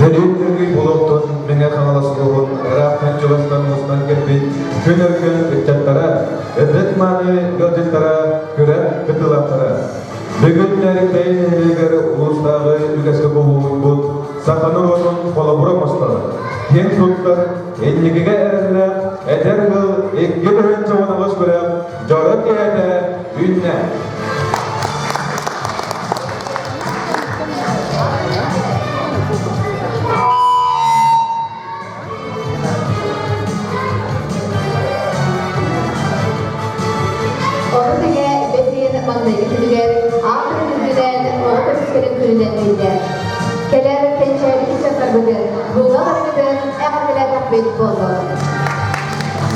Нөрүөн-нөргүй буолуохтун Мэҥэ Хаҥалас улууһун ыраахтан-чугастан мустан кэлбит күн өркөн ыччаттара, ытык-мааны ыалдьыттара, күрэх кыттыылаахтара. Бүгүн Нөөрүктэй нэһилиэгэр улуустааҕы үгэскэ кубулуйбут саха норуотун холобура оҥостор, киэн туттар, инникигэ эрэллээх эдэр ыал 2018 күрэх дьоро киэһэтэ үүннэ. Ону тэҥэ бэс маҥнайгы күнүгэр аан үрдүнэн оҕо көмүскэлин күнүнэн биллэр. Кэлэр кэнчээри ыччаттарбытын, булга-барыгытын эҕэрдэлээтэхпит буоллун.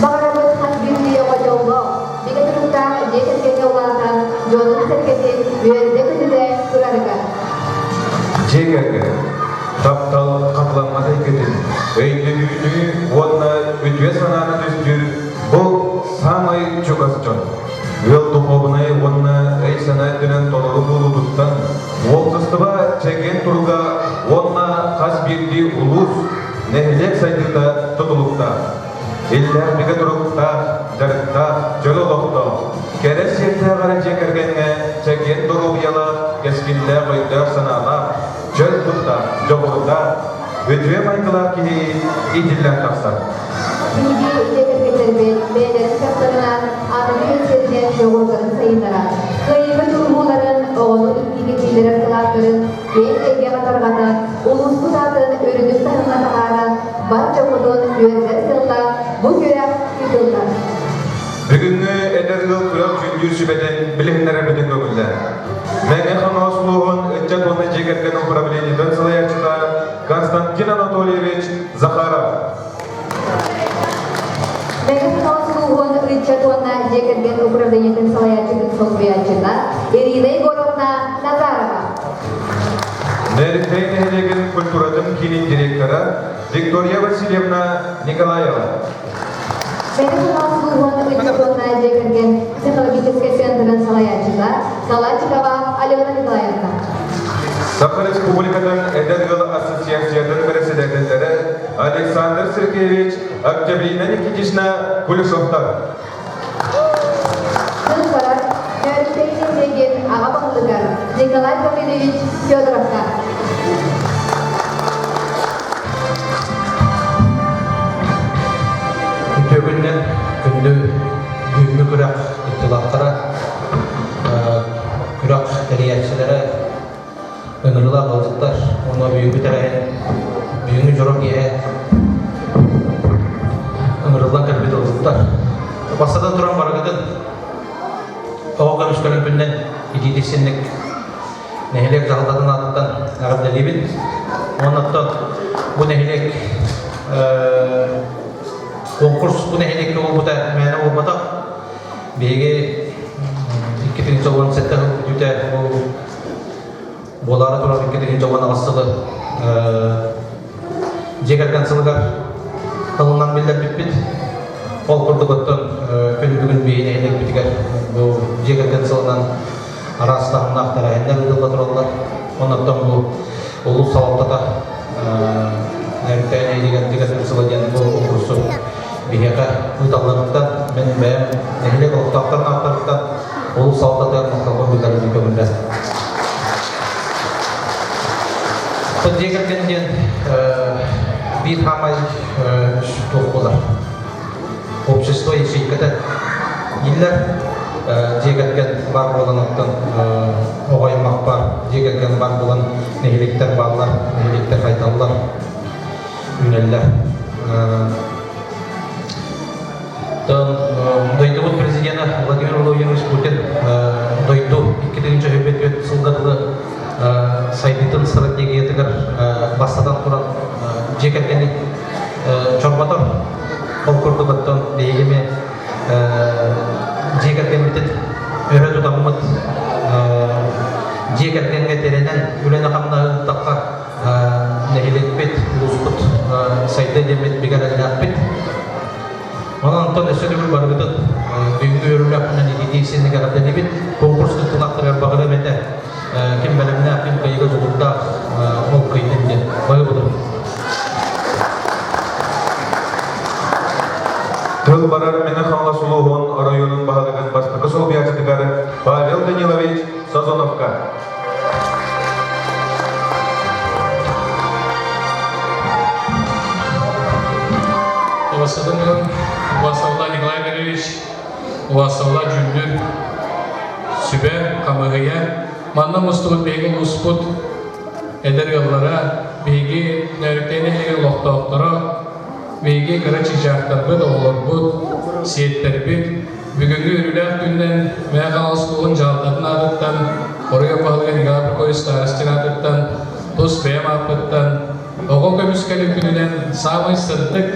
Баҕарабыт хас биирдии оҕо дьоллоох, бигэ туруктаах дьиэ кэргэҥҥэ улаатан, дьонун-сэргэтин үөрдэ-көтүтэ турарыгар. Дьиэ кэргэн таптал хатыламмат эйгэтин, өйдөһүүнү уонна үтүө санааны түстүүр бу саамай чугас дьон. Ыал духуобунай уонна өй-санаа өттүнэн толору буолуутуттан уопсастыба чэгиэн туруга уонна хас биирдии улуус, нэһилиэк сайдыыта тутулуктаах. Иллээх бигэ туруктаах, дьарыктаах, дьол олохтоох, кэрэ сиэрдээх эрэ дьиэ кэргэҥҥэ чэгиэн доруобуйалаах, кэскиллээх өйдөөх-санаалаах, чөл куттаах, дьоҕурдаах, үтүө майгылаах киһи иитиллэн тахсар. Биһиги дьиэ кэргэттэрбит бэйэлэрин кыахтарынан аныгы үйэ сиэринэн дьоҕурдарын сайыннаран, кыайыыга дьулуһууларын, оҕону иитиигэ киллэрэр кылааттарын киэҥ эйгэҕэ тарҕатан, улууспут аатын үрдүк таһымҥа таһааран, бар дьоммутун үөрдэр сыаллаах бу күрэх ыытыллар. Бүгүҥҥү эдэр ыал күрэх дьүүллүүр сүбэтин билиһиннэрэрбитин көҥүллээн. Мэҥэ Хаҥалас улууһун ыччат уонна дьиэ кэргэн управлениетын салайааччыта Константин Анатольевич Захаров. Мэҥэ Хаҥалас улууһун ыччат уонна дьиэ кэргэн управлениетын салайааччытын солбуйааччыта Ирина Егоровна Назарова. Нерюнгри нэһилиэгин культуратын киинин директора Виктория Васильевна Николаева. Мэҥэ Хаҥалас улууһун ыччат уонна дьиэ кэргэн психологическай центрын салайааччыта Салачикова Алена Николаевна. Саха Республикатын эдэр ыал ассоциациятын бэрэссэдээтэллэрэ Александр Сергеевич, Октябрина Никитична Кулешовтар. Тыл барар Нөөрүктэй нэһилиэгин аҕа баһылыгар Николай Гаврильевич Федоровка. Үтүө күнүнэн күндү бүгүҥҥү күрэх кыттыылаахтара. кыттыылаахтара, күрэх тэрийээччилэрэ, ыҥырыылаах ыалдьыттар уонна бүгүҥҥү тэрээһин бүгүҥҥү дьоро киэһэ ыҥырыллан кэлбит ыалдьыттар. Бастатан туран барыгытын оҕо көмүскэлин күнүнэн итиитик-синник нэһилиэк дьаһалтатын аатыттан эҕэрдэлиибин. Уонна оттон бу нэһилиэк конкурс бу нэһилиэккэ буолбута мээнэ буолбатах. Биһиги 2017 сыл бүтүүтэ бу буолаары турар 2018 сылы дьиэ кэргэн сылыгар тылынан биллэрбиппит. Ол курдук оттон күн бүгүн биһиги нэһилиэкпитигэр бу дьиэ кэргэн сылынан араас таһымнаах тэрээһиннэр ыытылла тураллар. Оннуттан бу улуус салалтата Нөөрүктээн нэһилиэгэр дьиэ кэргэн сыла диэн бу конкурсу биһиэхэ ыыталларыттан мин бэйэм нэһилиэк олохтоохторун ааттарыттан улуус салалтатыгар махталбын биллэрэрбин көҥүллэс. Дьиэ кэргэн диэн биир хаамай туох буолар общество ячейката дииллэр. Дьиэ кэргэн баар буолан оттон оҕо аймах баар, дьиэ кэргэн баар буолан нэһилиэктэр бааллар, нэһилиэктэр хайдаллар, үүнэллэр. Дойдубут президена Владимир Владимирович Путин дойду 2024 сылга дылы сайдыытын стратегиятыгар бастатан туран дьиэ кэргэни чорботор. Ол курдук оттон биһиги эмиэ дьиэ кэргэммитин өрө тутаммыт дьиэ кэргэҥҥэ тирэнэн үлэни-хамнаһы ыыттахха нэһилиэкпит, улууспут сайда диэммит бигэ эрэллээхпит. Онон онтон өссө төгүл барыбытын бүгүҥҥү үөрүүлээхпинэн ититии синник эҕэрдэлиибит. Конкурс кыттыылаахтарыгар баҕарыам этэ. Ким бэлэмнээх, ким кыайыыга дьулуурдаах ол кыайдын диэн. Бары булун. Тыл барар Мэҥэ Хаҥалас улууһун оройуонун баһылыгын бастакы солбуйааччытыгар Павел Данилович Сазоновка. Убастатын Убасталла Николай Андреевич, Убасталла Дьүллүр сүбэ, хамыыһыйа. Манна мустубут биһиги улууспут эдэр ыаллара, биһиги Нөөрүктэй нэһилиэгин олохтоохторо, биһиги кыра чыычаахтарбыт, оҕолорбут, сиэттэрбит бүгүҥҥү үөрүүлээх күнүнэн Мэҥэ Хаҥалас улууһун дьаһалтатын аатыттан, Оройуон баһылыга Николай Прокопьевич Старостин аатыттан, тус бэйэм ааппыттан оҕо көмүскэлин күнүнэн саамай сырдык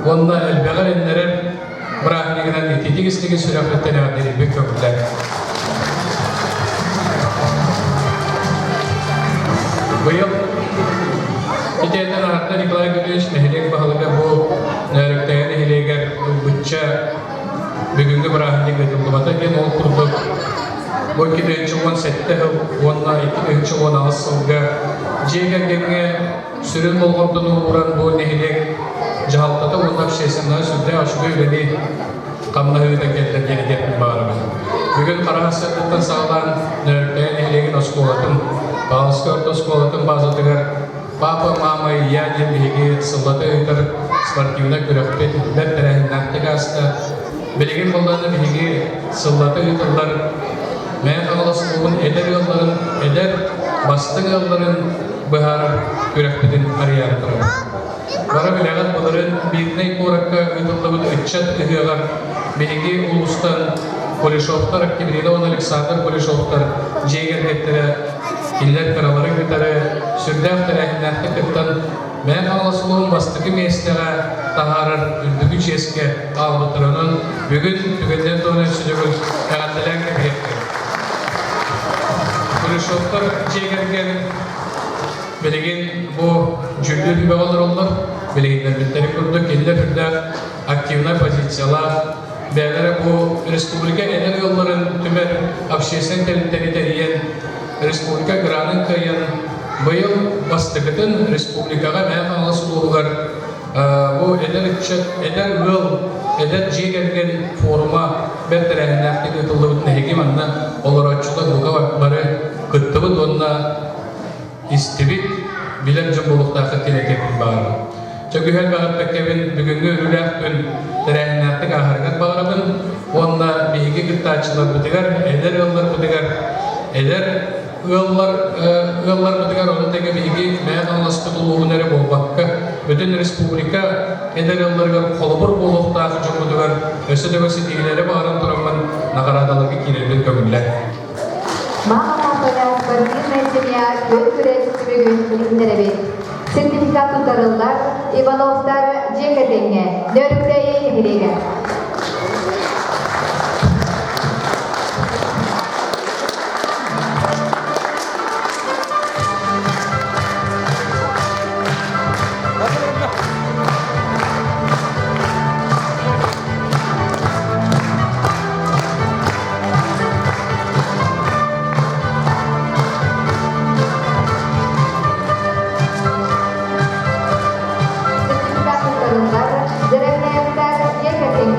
уонна элбэҕи эрэннэрэр бырааһынньыгынан ититик-истиги сүрэхпиттэн эҕэрдэлиирбин көҥүллээн. Быйыл итиэннэ Наһарда Николай Григорьевич нэһилиэк баһылыга бу Нөөрүктэйэ нэһилиэгэр ылбычча бүгүҥҥү бырааһынньык ыытыллыбата диэн ол курдук бу 2017 сыл уонна 2018 сылга дьиэ кэргэҥҥэ сүрүн болҕомтону ууран бу нэһилиэк дьаһалтата уонна общественнай сүрдээх үчүгэй үлэни хамнаһыыта кэллэ диэн этиэхпин баҕарабын. Бүгүн Хараһа сырдыттан саҕалаан Нөөрүктэйэ нэһилиэгин оскуолатын, Павловскай орто оскуолатын базатыгар «Папа, мама и я» диэн биһиги сыллата ыытар спортивнай күрэхпит бэрт тэрээһиннээхтик ааста. Билигин буоллаҕына биһиги сыллата ыытыллар Мэҥэ Хаҥалас улууһун эдэр ыалларын, эдэр бастыҥ ыалларын быһаарар күрэхпитин арыйаары турабыт. Бары билэҕит былырыын Мирнэй куоракка ыытыллыбыт ыччат ыһыаҕар биһиги улуустан Кулешовтар, Октябрина уонна Александр Кулешовтар дьиэ кэргэттэрэ кинилэр кыраларын кытары сүрдээх тэрээһиннээхтик кыттан Мэҥэ Хаҥалас улууһун бастакы миэстэҕэ таһаарар үрдүкү чиэскэ хаалбыттарынан бүгүн түгэннэр туһунан сүдүгүн эҕэрдэлээн кэбиһиэххэ. Кулешовтар дьиэ кэргэн Билигин бу дьүүллүүр сүбэҕэ олороллор. Билигиннэрбиттэрин курдук кинилэр үрдээх активнай позициялаах, бэйэлэрэ бу республика эдэр ыалларын түмэр общественнай тэрилтэни тэрийэн, республика гранын кыайан, быйыл бастакытын республикаҕа Мэҥэ Хаҥалас улууһугар бу эдэр ыччат, эдэр ыал, эдэр дьиэ кэргэн форума бэрт тэрээһиннээхтик ыытыллыбытын эһиги манна олорооччулар бука бары кыттыбыт уонна истибит, билэр дьон буолуохтааххыт диэн этиэхпин баҕарабын. Чөкүһэл бэҕэппэккэбин бүгүҥҥү үөрүүлээх күн тэрээһиннээхтик ааһарыгар баҕарабын уонна биһиги кыттааччыларбытыгар, эдэр ыалларбытыгар, эдэр ыаллар ыалларбытыгар ону тэҥэ биһиги Мээн Алласпыт улууһун эрэ буолбакка, бүтүн республика эдэр ыалларыгар холобур буолуохтаах дьоммутугар өссө да ситиһиилэри баҕаран тураммын наҕараадаларга киирэрбин көҥүллээ. Мама папа спортивная семья күөн күрэс түмүгүн билиһиннэрэбит. Сертификат туттарыллар Ивановтар дьиэ кэргэҥҥэ Нөрүктэйи нэһилиэгэ. Сертификат туттарыллар Дьэрэҥнээхтэр дьиэ кэргэҥҥэ.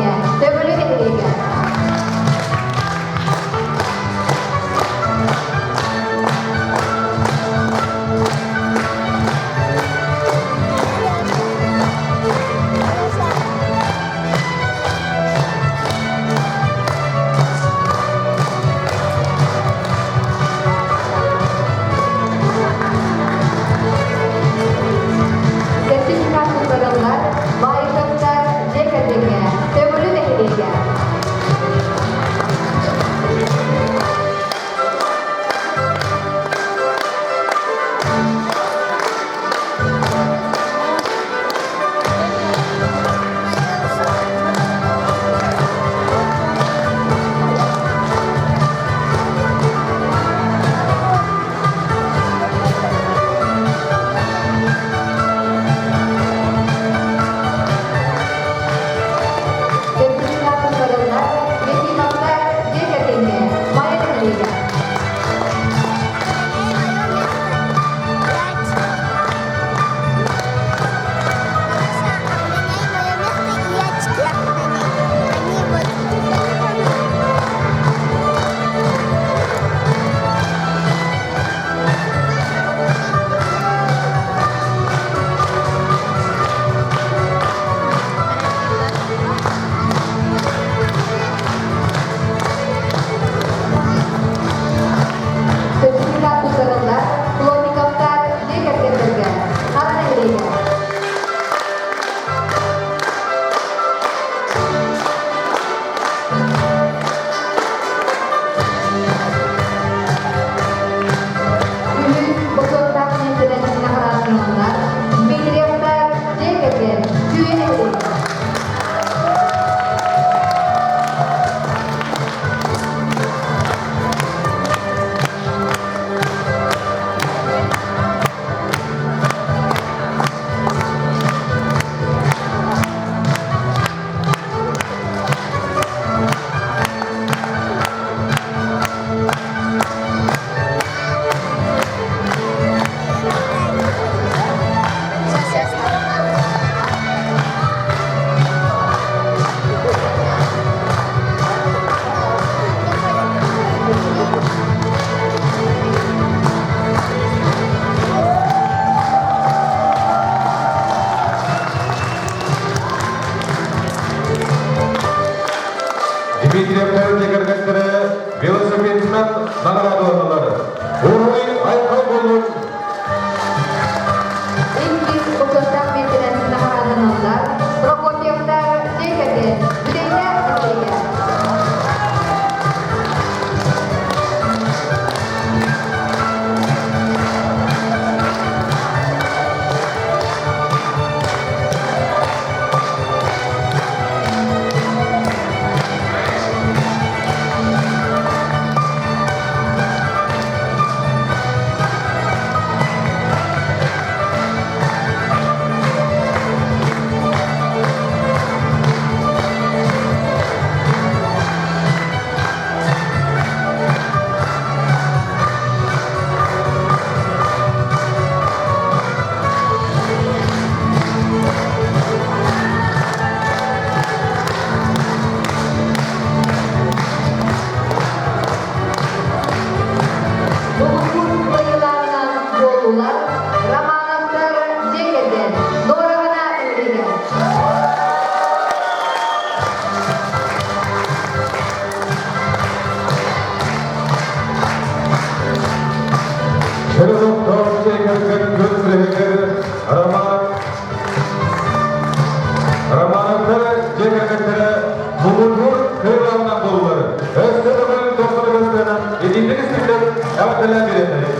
Эҕэрдэлээн биэриэххэйиҥ.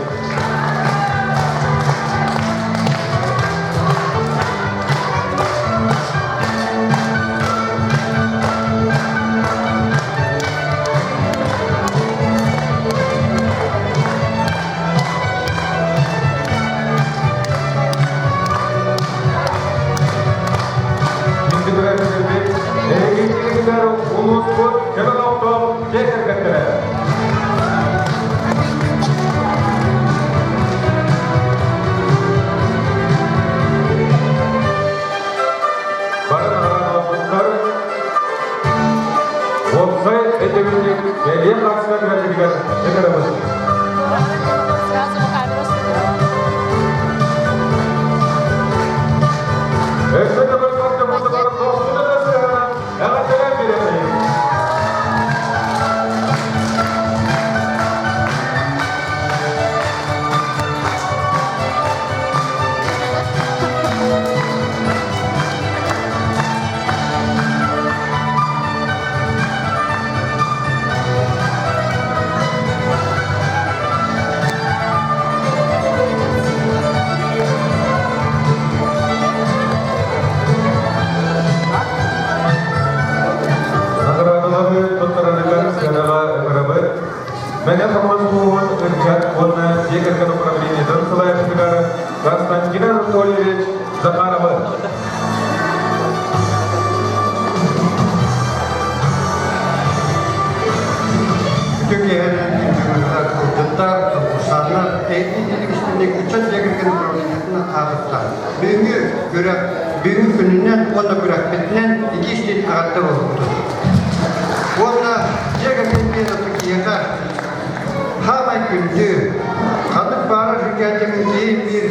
Эһигитигэр улууспут кэлэн олохтоох дьиэ кэргэттэрэ. Бары наҕараадаламмыттар уопсай өйдөбүнньүк бэлиэ хаачыстыба түбэлтэтигэр ыҥырабыт. Өссө төгүл хос дохсун да сыһынан эҕэрдэлээн биэрэбин. Наҕараадалары туттарарыгар сыанаҕа ыҥырабыт. Мэҥэ Хаҥалас улууһун ыччат уонна дьиэ кэргэн управлениетын салайааччытыгар Константин Анатольевич Захаровы. Үтүө киэһэнэн күндү кылдьыттар, конкурсаннар, эйэтин истинник ыччат дьиэ кэргэн управлениетын аатыттан бүгүҥҥү күрэх бүгүҥҥү күнүнэн уонна күрэхпитинэн икки истин эҕэрдэ буолбутун. Уонна дьиэ кэргэн диэн киһиэхэ Хаамай күндү, ханнык баарар сүргээтигин киһи биир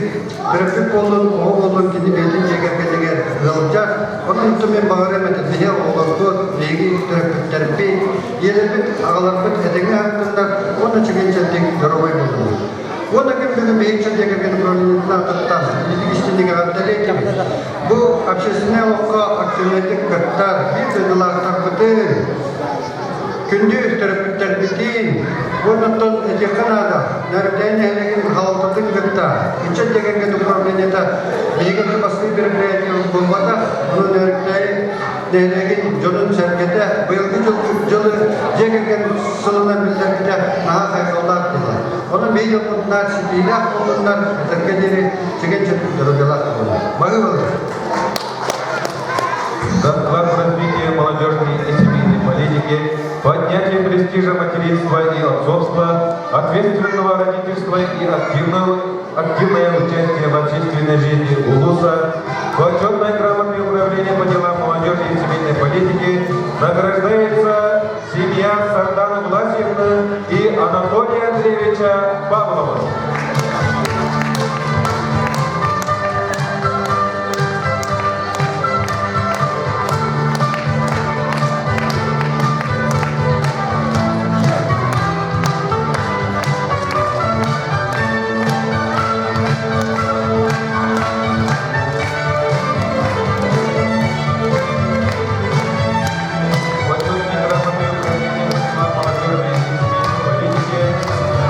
төрөппүт буоллун, оҕо буоллун кини бэйэтин дьиэ кэргэнигэр ыалдьар. Онон мин баҕарыам этэ биһи оҕолорбут, биһиги төрөппүттэрбит, ийэлэрбит, аҕаларбыт этэҥҥэ аһаттыннар уонна чэгиэн-чэбдик доруобай буоллуннар. Уонна күн бүгүн биһиги дьиэ кэргэн управлениетын аатыттан итинник истиҥник эҕэрдэлиэтибит. Бу общественнай олоххо активнайдык кыттар биир дойдулаахтарбытын, Күндү төрөппүттэрбитин уоннаттан этиэххэ наада, Нөөрүктээйи нэһилиэгин халалтатын кытта ыччат дьиэ управлениета биһиги бастыҥ мероприятие буолбатах, ону Нөөрүктээйи нэһилиэгин дьонун-сэргэтэ быйылгы дьылы дьиэ кэргэн сылынан биллэрбитэ наһаа хайҕаллаах дьыала. Онон биһиги дьоммутунаар ситиилээх буоллуннар, этэргэ диэри чэгиэн-чэбдик доруобуйалаах буоллуннар. Баһыыбалар! За вклад в развитие молодежной и семейной политики, поднятие престижа материнства и отцовства, ответственного родительства и активное участие в общественной жизни Улуса, почетной грамотой управления по делам молодежи и семейной политики награждается семья Сарданы Власьевны и Анатолия Андреевича Павлова. Почетной грамотой управления молодежи и семейной политики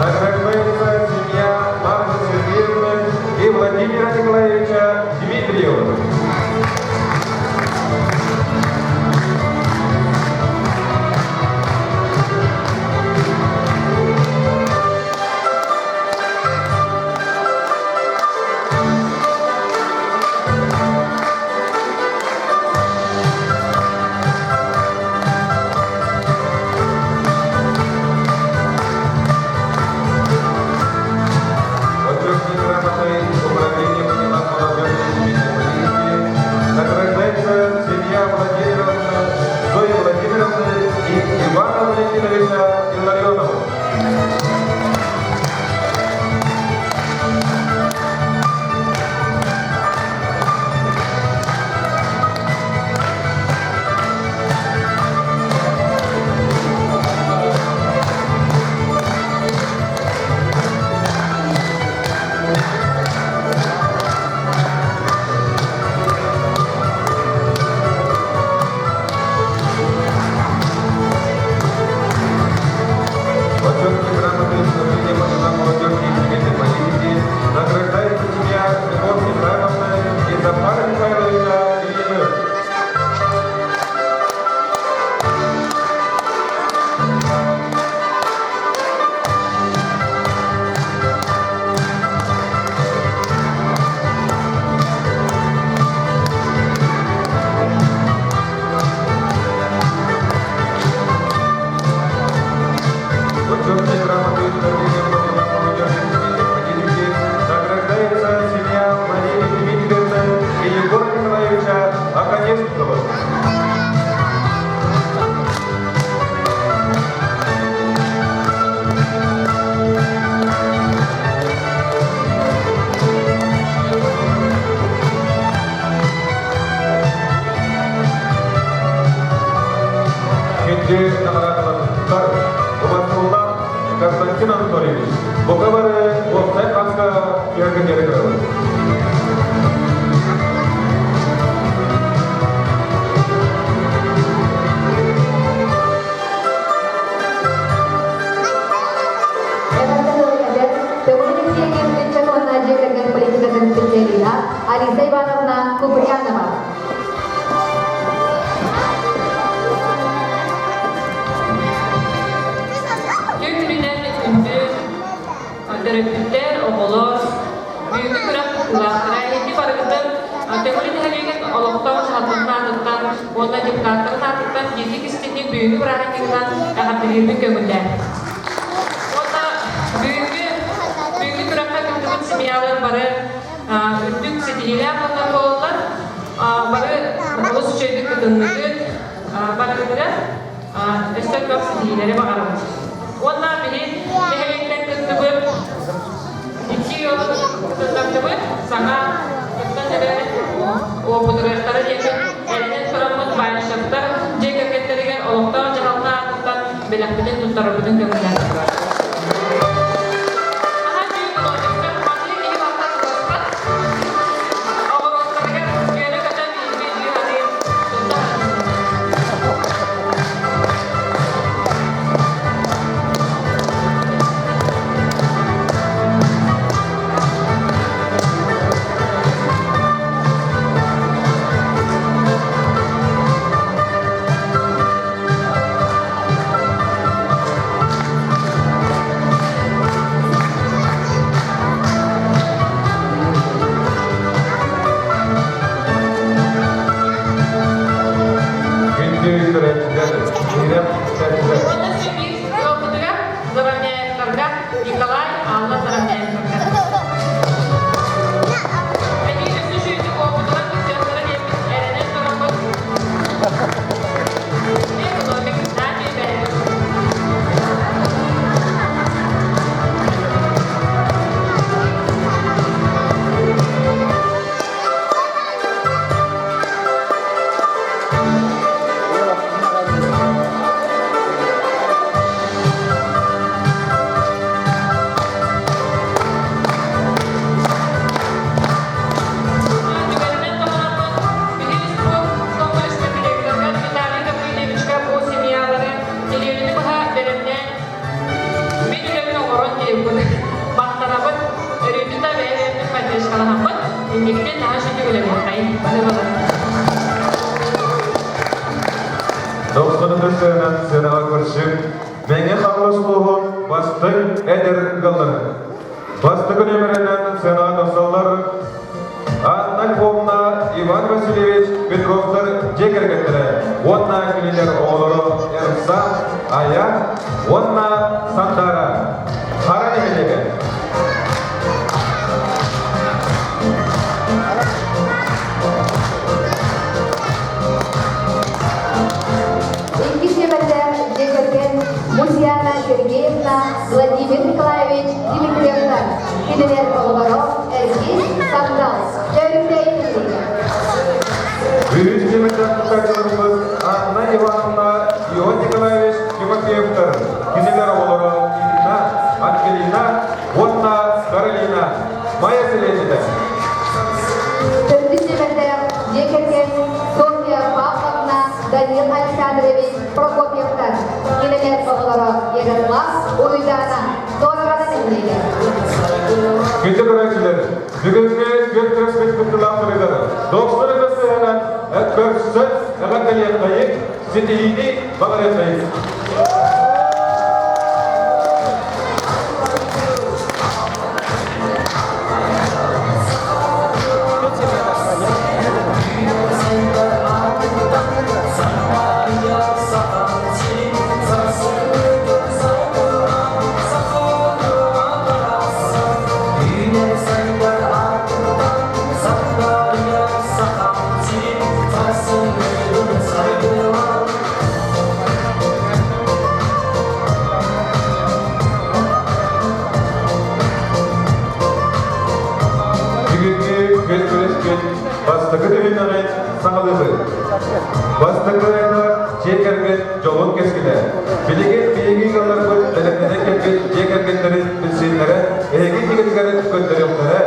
награждается семья Марты Сергеевны и Владимира Николаевича Дмитриева. Почетной грамотой Управления по делам молодежи и семейной политики награждается семья Владимировна, Зои Владимировны и Ивана Валентиновича Илларионова. Почетной грамотой Управления по делам Константин Анатольевич, бука бары уопсай хаска түһэргэ диэри көрөбүт. Эҕэрдэ тылын этэр Төҥүлү нэһилиэгин ыччат уонна дьиэ кэргэн политикатын специалиһа Алиса Ивановна Куприянова. Күн күнүнэн күндү төрөппүттэр, оҕолор, бүгүҥҥү күрэх кыттыылаахтара эһиги барыгытын Төҥүлү нэһилиэгин олохтоох дьаһалтатын аатыттан уонна депутаттарын аатыттан итиитик истиҥник бүгүҥҥү бырааһынньыгынан эҕэрдэлиирбин көҥүллээн. Уонна бүгүҥҥү бүгүҥҥү күрэххэ кыттыбыт семьялар бары үрдүк ситиһиилээх уонна буолаллар. Бары олус үчүгэйдик кытынныгыт. Барыгытыгар өссө элбэх ситиһиилэри баҕарабыт. Уонна биһи нэһилиэктэн кыттыбыт икки ыалы кытыннардыбыт саҥа кыттан эрэр уопутурыахтара диэммит эрэнэн тураммыт Баишевтар дьиэ кэргэттэригэр олохтоох дьаһалта аатыттан бэлэхпитин туттарарбытын көҥүллээтилэр. Аһа түүн Лодиктар маннык киһи барыта туласпат оҕуруоттарыгар үөрэ-көтө бииргэ дьиэ тутта Күндү көрөөччүлэр, биһирэм истээччилэр. Уонна биир ыалбытыгар Заровняевтарга Николай, Алла Заровняевтарга. Эһиги өссө сүүрдүк уопутунан кыттыахтара диэммит эрэнэн тураммыт экономик наадыйбэһин. Түгэнинэн туһанаммыт, биһиги спорт комплекска директорга Виталий Гаврильевичка бу семьялары нэдиэлэни быһа бэлэмнээн мин үлэбин оҥорон диэбиппин махтанабыт, өрүүтүн да бэйэ-бэйэбитин поддержкалаһаммыт, инникитин наһаа үчүгэй үлэлиэххэйин. Бары бары. Дохсун ытыстарынан сыанаҕа көрсүҥ, Мэҥэ Хаҥалас улууһун бастыҥ эдэр ыаллара. Бастакы нүөмэринэн сыанаҕа тахсаллар Анна Львовна, Иван Васильевич Петровтар дьиэ кэргэттэрэ уонна кинилэр оҕолоро Эрса, Ая уонна Сандара. Хара нэһилиэгэ. Икки сиэмэттээх дьиэ кэргэн Мусьяна Сергеевна, Владимир Николаевич Дмитриевтар, кинилэр оҕолоро Эргис, Сандал, Чөрүктэй нэһилиэгэ. Үһүс сиэмэттээх кыттааччыларбыт Анна Ивановна, Ион Николаевич Тимофеевтар, кинилэр оҕолоро Инна, Ангелина уонна Каролина, Майя сэлиэнньэтэ. Төрдүс сиэмэттээх дьиэ кэргэн Софья Павловна, Данил Александрович Прокопьевтар, кинилэр оҕолоро Ярослав, Уруйдаана, Туораҕана нэһилиэгэ. Күндү көрөөччүлэр, бүгүҥҥү күөн күрэспит кыттыылаахтарыгар дохсун өтө сыһыанан көрсөн эҕэрдэлиэххэйиҥ, ситиһиини баҕарыаххайыҥ. Бүгүҥҥү күн күрэспит бастакы түһүмэҕин саҕалыыбыт. Бастакы айана дьиэ кэргэн дьолун кэскилэ. Билигин биһиги ыалларбыт бэлэмнэнэн кэлбит. күрэхтэспит дьиэ кэргэннэрин билсиһиннэрэн эһиги иннигитигэр көрдөрүөхтэрэ.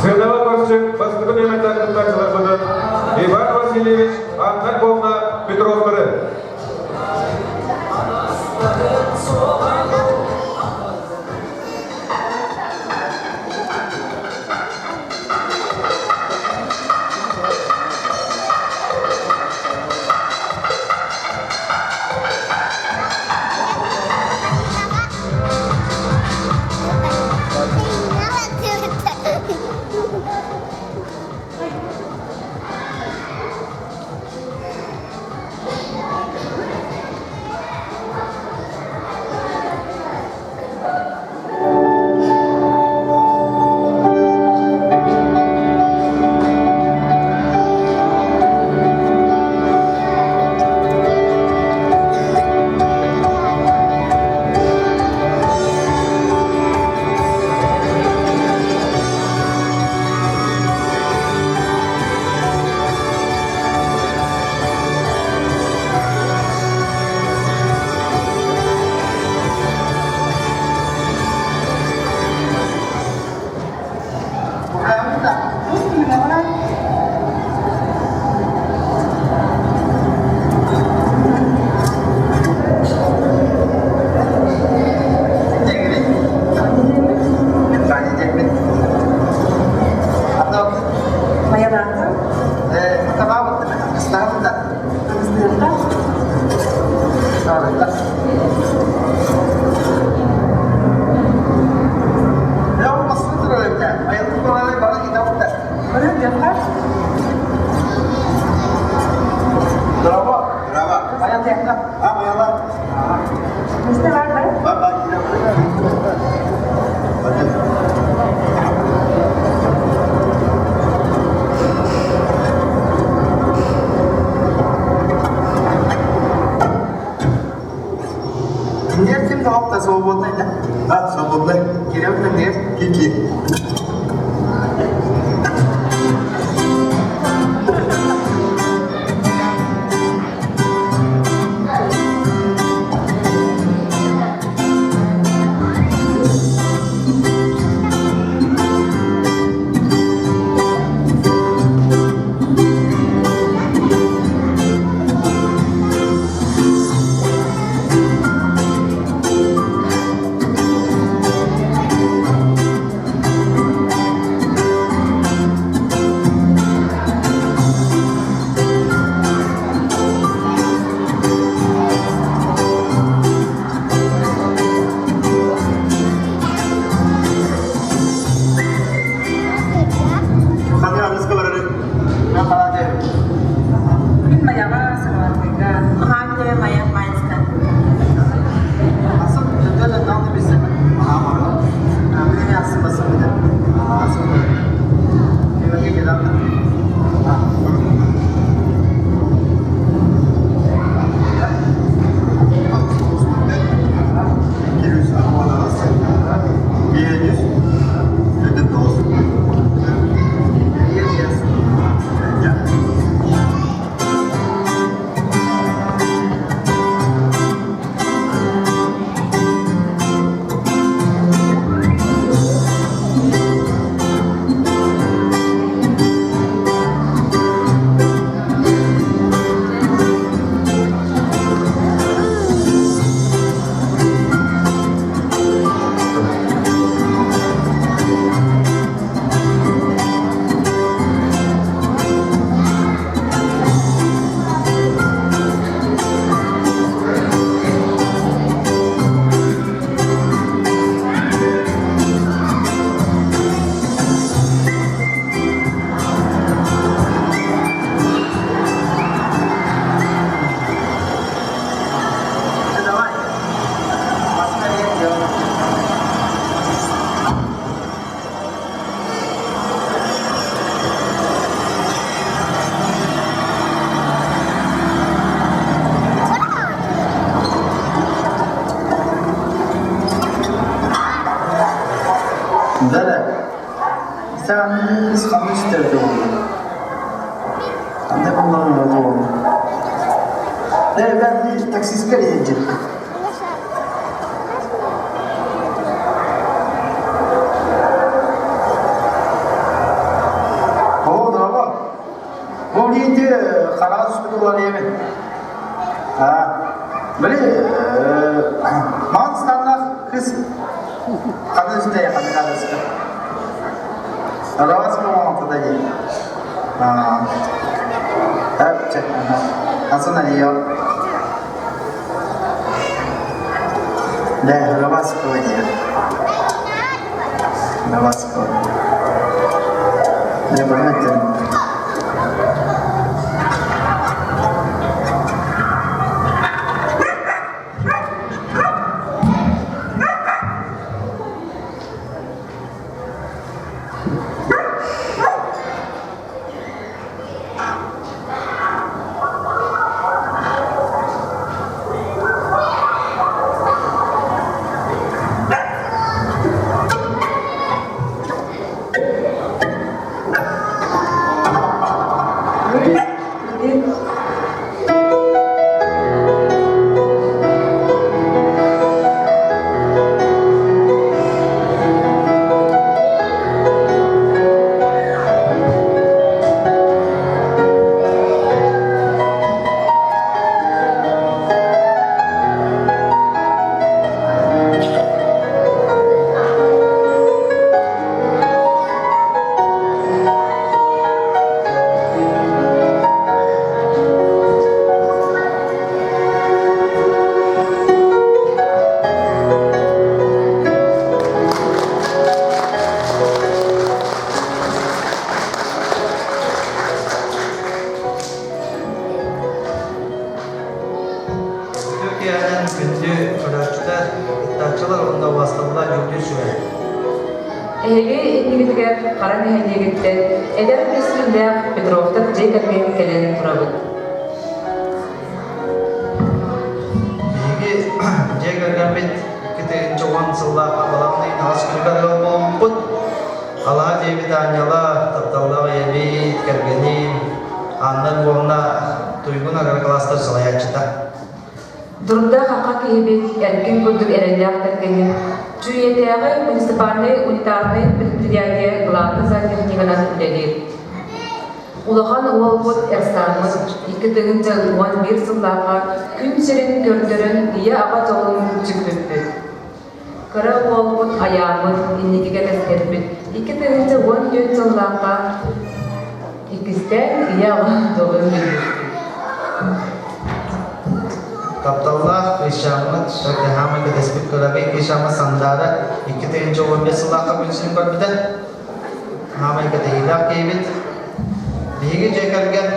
Сыанаҕа көрсүҥ бастакы нүөмэрдээх кыттааччыларбытын Иван Васильевич, Анна Львовна Петровтары. Үчүгэйбин. Били маҕан станнаах кыыс ханна үстэй ханна хаалыска. Раваска оҥоһута дии. Асан айо. Да, Раваскова дии. Раваскова. Не понятно. Türkiye'den күндү көрөөччүлэр, кыттааччылар уонна убастабыллаах дьүүллүүр сүбэ. Эһиги иннигитигэр Хара нэһилиэгиттэн эдэр кэскиллээх Петровтар дьиэ кэргэн кэлэн турабыт. Биһиги дьиэ кэргэммит 2010 сыллаахха балаҕан ыйын аҕыс күнүгэр ыал буолбуппут. Алаһа дьиэбит аанньала, тапталлаах ийэбит, кэргэним Анна Львовна Туйгун агрокылаастар салайааччыта. Дурда-хахха киһибит эркин курдук эрэллээх кэргэним Чүүйэтээҕи муниципальнай унитарнай предприятие главный зоотехнигынан үлэлиир. Улахан уолбут Эрсааммыт 2011 сыллаахха күн сирин көрдөрөн ийэ-аҕа дьолун сүкпүппүт. Кыра уолбут Айааммыт инникигэ кэскэрбит 2014 сыллаахха иккистээн ийэ-аҕа дьолун билбиппит. Тапталлаах Кыысчааммыт Шаргаһаама кэтэспит кыракый Кыысчааммыт Сандаара 2015 сыллаахха күн сирин көрбүтэ. Хаамай кэтэһиилээх киһибит. Биһиги дьиэ кэргэн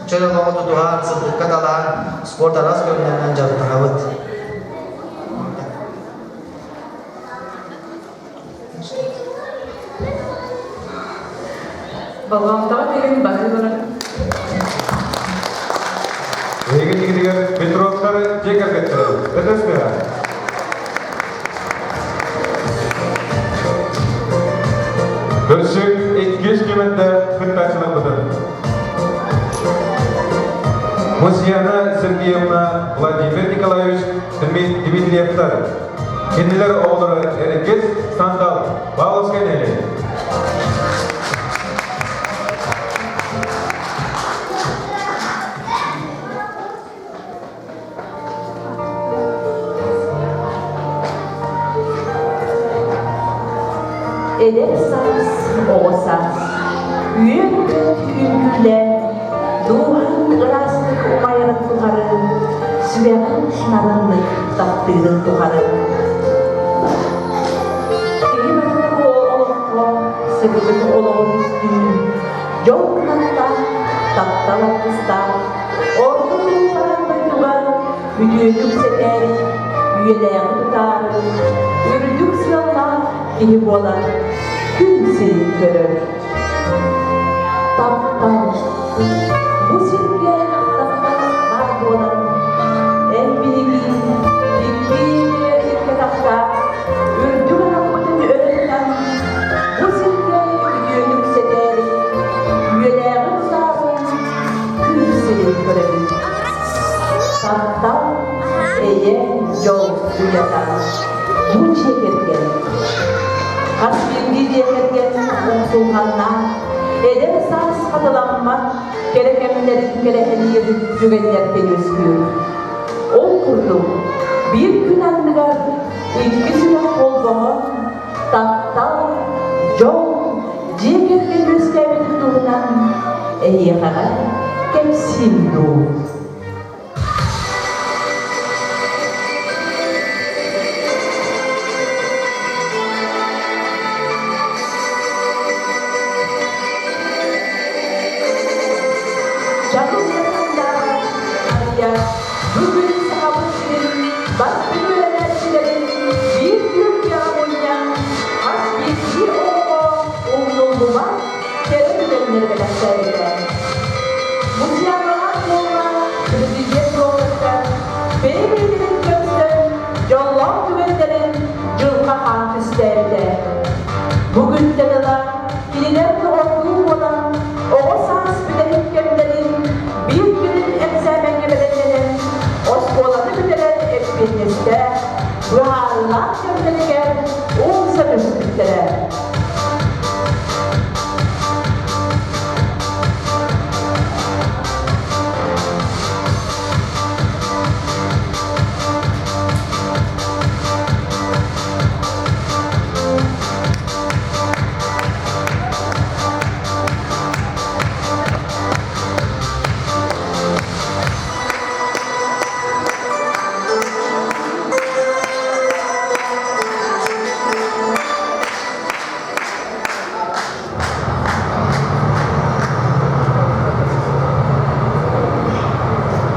чөл олоҕу тутуһан, сырдыкка талаһан, спорт араас көрүҥнэринэн дьарыктанабыт. Болҕомтоҕо тиһин баһыы барар. Эһиги тигитигэр Петровтар дьиэ кэргэттэрэ өтөспүһэ. Көрсүк иккис түмэнтэ кыттааччыларбытын. Мусьяна Сергеевна, Владимир Николаевич Дмитриевтар. Кинилэр оҕолоро Эргис Сандал, Павловскай нэһилиэк. Эдэр саас, оҕо саас, үөн-көт үҥкүүлээн, дууһаҥ ыраастык умайарын тухары, сүрэҕиҥ нарыннык таптыырын тухары. Киһи барыта бу олоххо сырдык олоҕу түстүүр, дьол кынаттаах, таптал аргыстаах, орто туруулаһар дойдуга үтүөнү үксэтэр, үйэлээҕи тутаар, үрдүк сыаллаах киһи буолан күн сирин көрөр. Таптал. Бу сиргэ таптал баар буолан, эн биһиги икки тахса үрдүк анаммытын өрө тутан, бу сиргэ үтүөнү үксэтэр, үйэлээҕин сааһын күн сирин көрөбүт. Таптал, эйэ, дьол уйата. Бу дьиэ кэргэн. Хас биирдии дьиэ кэргэн умсулҕаннаах, Эдэр саас хатыламмат кэрэ кэмнэрин кэрэһэлиир түгэннэртэн үөскүүр. Ол курдук, биир күн анныгар икки сүрэх холбоһон, таптал, дьол, дьиэ кэргэн үөскээбитин туһунан эһиэхэҕэ кэпсиим дуу? Чаҕыл Бүгүн Сахабыт сирин бастыҥ үөрэнээччилэрин биир түһүлгэҕэ мунньан, хас биирдии оҕоҕо умнуллубат кэрэ түгэннэри бэлэхтээбитэ. Мусьяналаах буолла президент буолбуттар бэйэ-бэйэлэрин көрсөн дьоллоох түгэннэрин дьылҕа хаан түстээбитэ. Бу күнтэн ыла кинилэр доҕордуу буолан оҕо саас бүтэһик кэмнэрин биир күнүн эксээмэҥҥэ бэлэмнэнэн оскуоланы бүтэрэр эппиэтинэстээх, быһаарыылаах кэмнэригэр умса түспүттэрэ.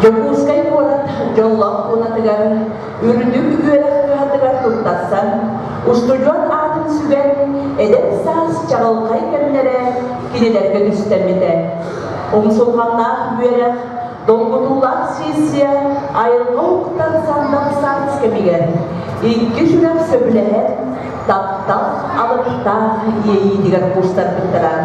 Дьокуускай куорат дьоллоох пуунатыгар үрдүк үөрэх кыһатыгар туттарсан, устудьуон аатын сүгэн, эдэр саас чаҕылхай кэмнэрэ кинилэргэ түстэммитэ. Умсулҕаннаах үөрэх, долгутуулаах сессия айылҕа уһуктан сандал саас кэмигэр икки сүрэх сөбүлэһэн, таптал алыптаах иэйиитигэр куустарбыттара.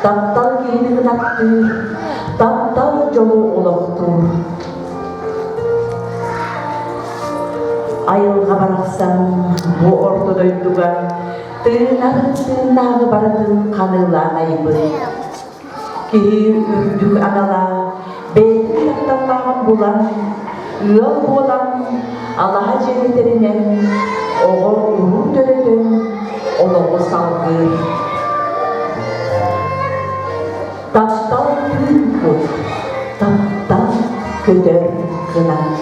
Таптал киһини кынаттыыр, таптал дьолу олохтуур. Айылҕа барахсан бу орто дойдуга тыынар тыыннааҕы барытын ханыылаан айбыт. Киһи үрдүк анала бэйэтин тапталлааҕын булан, ыал буолан, алаһа дьиэни тэринэн, оҕо-уруу төрөтөн, олоҕу салгыыр. Таптал тыын кут, таптал көтөр кынат.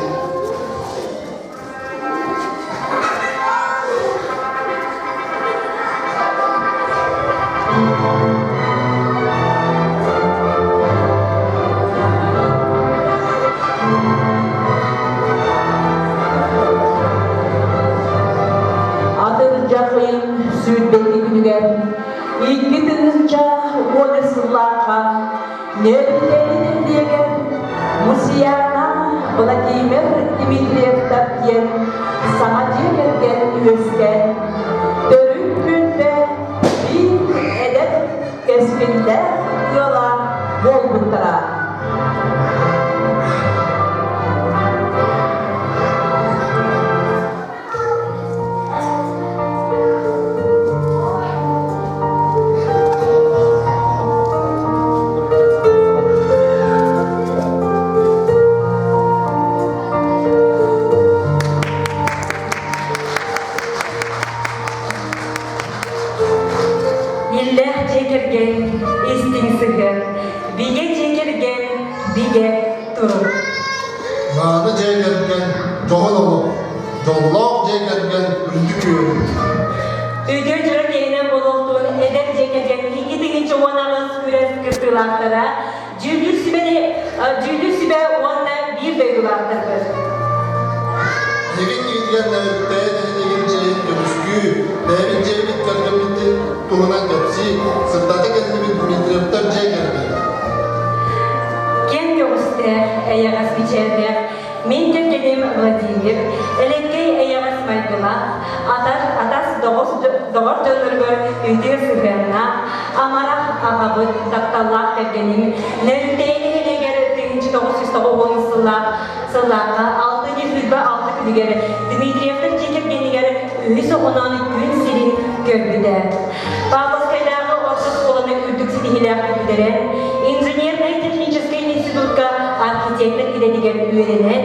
Атырдьах ыйын сүүрбэкки күнүгэр 2010 сыллаахха Нөөрүктэри нэһилиэгэр Мусияна Владимир Дмитриевтар диэн саҥа дьиэ кэргэн үөскээн, төрүт түөлбэ биир эдэр кэскиллээх ыала буолбуттара. Иллээх дьиэ кэргэн, истиҥ сыһыан, бигэ дьиэ кэргэн, бигэ турук. Мааны дьиэ кэргэн дьоһун олох, дьоллоох дьиэ кэргэн үрдүк үөрүү. Үтүө дьоро киһинэн буолуохтун эдэр дьиэ кэргэн 2018 күрэс кыттыылаахтара дьүүллүүр сүбэни дьүүллүүр сүбэ уонна биир дойдулаахтарбыт. Эһиги кииригэр бэйэ нэһилиэгин чиэһин көмүскүү, бэйэбит дьиэбит кэргэммитин туһунан кэпсии, сырдата кэллибит Дмитриевтар дьиэ кэргэн. Киэҥ көҕүстээх, эйэҕэс мичээрдээх мин кэргэним Владимир элэккэй эйэҕэс майгылаах, атар, атас доҕор дьонноругар үтүө сыһыаннаах, амарах аҕабыт, тапталлаах кэргэним Нөрүнтэйи нэһилиэгэр 1990 сыллаах сыллаахха 626 күнүгэр Дмитриевтар дьиэ кэргэнигэр үһүс оҕонон күн сирин көрбүтэ. Павловскайдааҕы орто оскуоланы үрдүк ситиһиилээхтик бүтэрэн, инженернай-техническэй институтка архитектор идэтигэр үөрэнэн,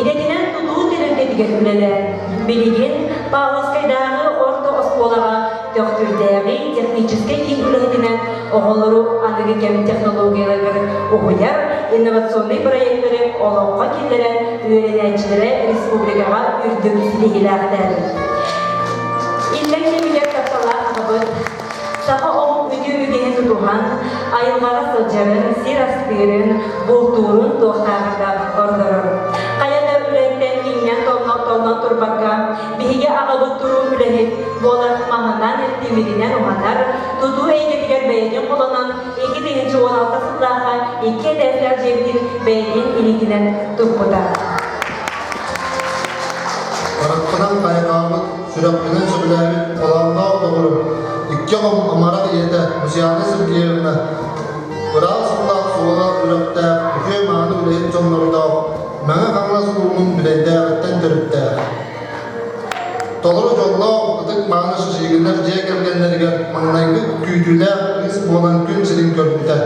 идэтинэн тутуу тэрилтэтигэр үлэлээн, билигин Павловскайдааҕы орто оскуолаҕа Төхтүрдээҕи техническэй киин үлэһитинэн оҕолору аныгы кэм технологияларыгар уһуйар инновационнай проектары олоххо киллэрэн үөрэнээччилэрэ республикаҕа үрдүк ситиһиилээхтэр. Иллэҥ кэмигэр тапталлаах аҕабыт саха омук үтүө үгэһин тутуһан, айылҕаҕа сылдьарын, сир астыырын, бултуурун туохтааҕар да ордорор. Хайа да үлэттэн иҥнэн-толлон турбакка, биһиги аҕабыт туруу үлэһит буолан маһынан, тимиринэн уһанар, тутуу эйгэтигэр бэйэтин холонон 2016 сыллаахха икки этээстээх дьиэбитин бэйэтин илиитинэн туппута. Харахпынан хайҕаабыт, сүрэхпинэн сөбүлээбит холоонноох доҕорум, икки оҕом амарах ийэтэ Мусьяна Сергеевна ыраас уулаах суола үрэхтээх, үтүө-мааны үлэһит дьоннордоох Мэҥэ Хаҥалас улууһун Бүлэйдээҕиттэн төрүттээх. Толору дьоллоох, ытык-мааны Шишигиннэр дьиэ кэргэннэригэр маҥнайгы күүтүүлээх кыыс буолан күн сирин көрбүтэ.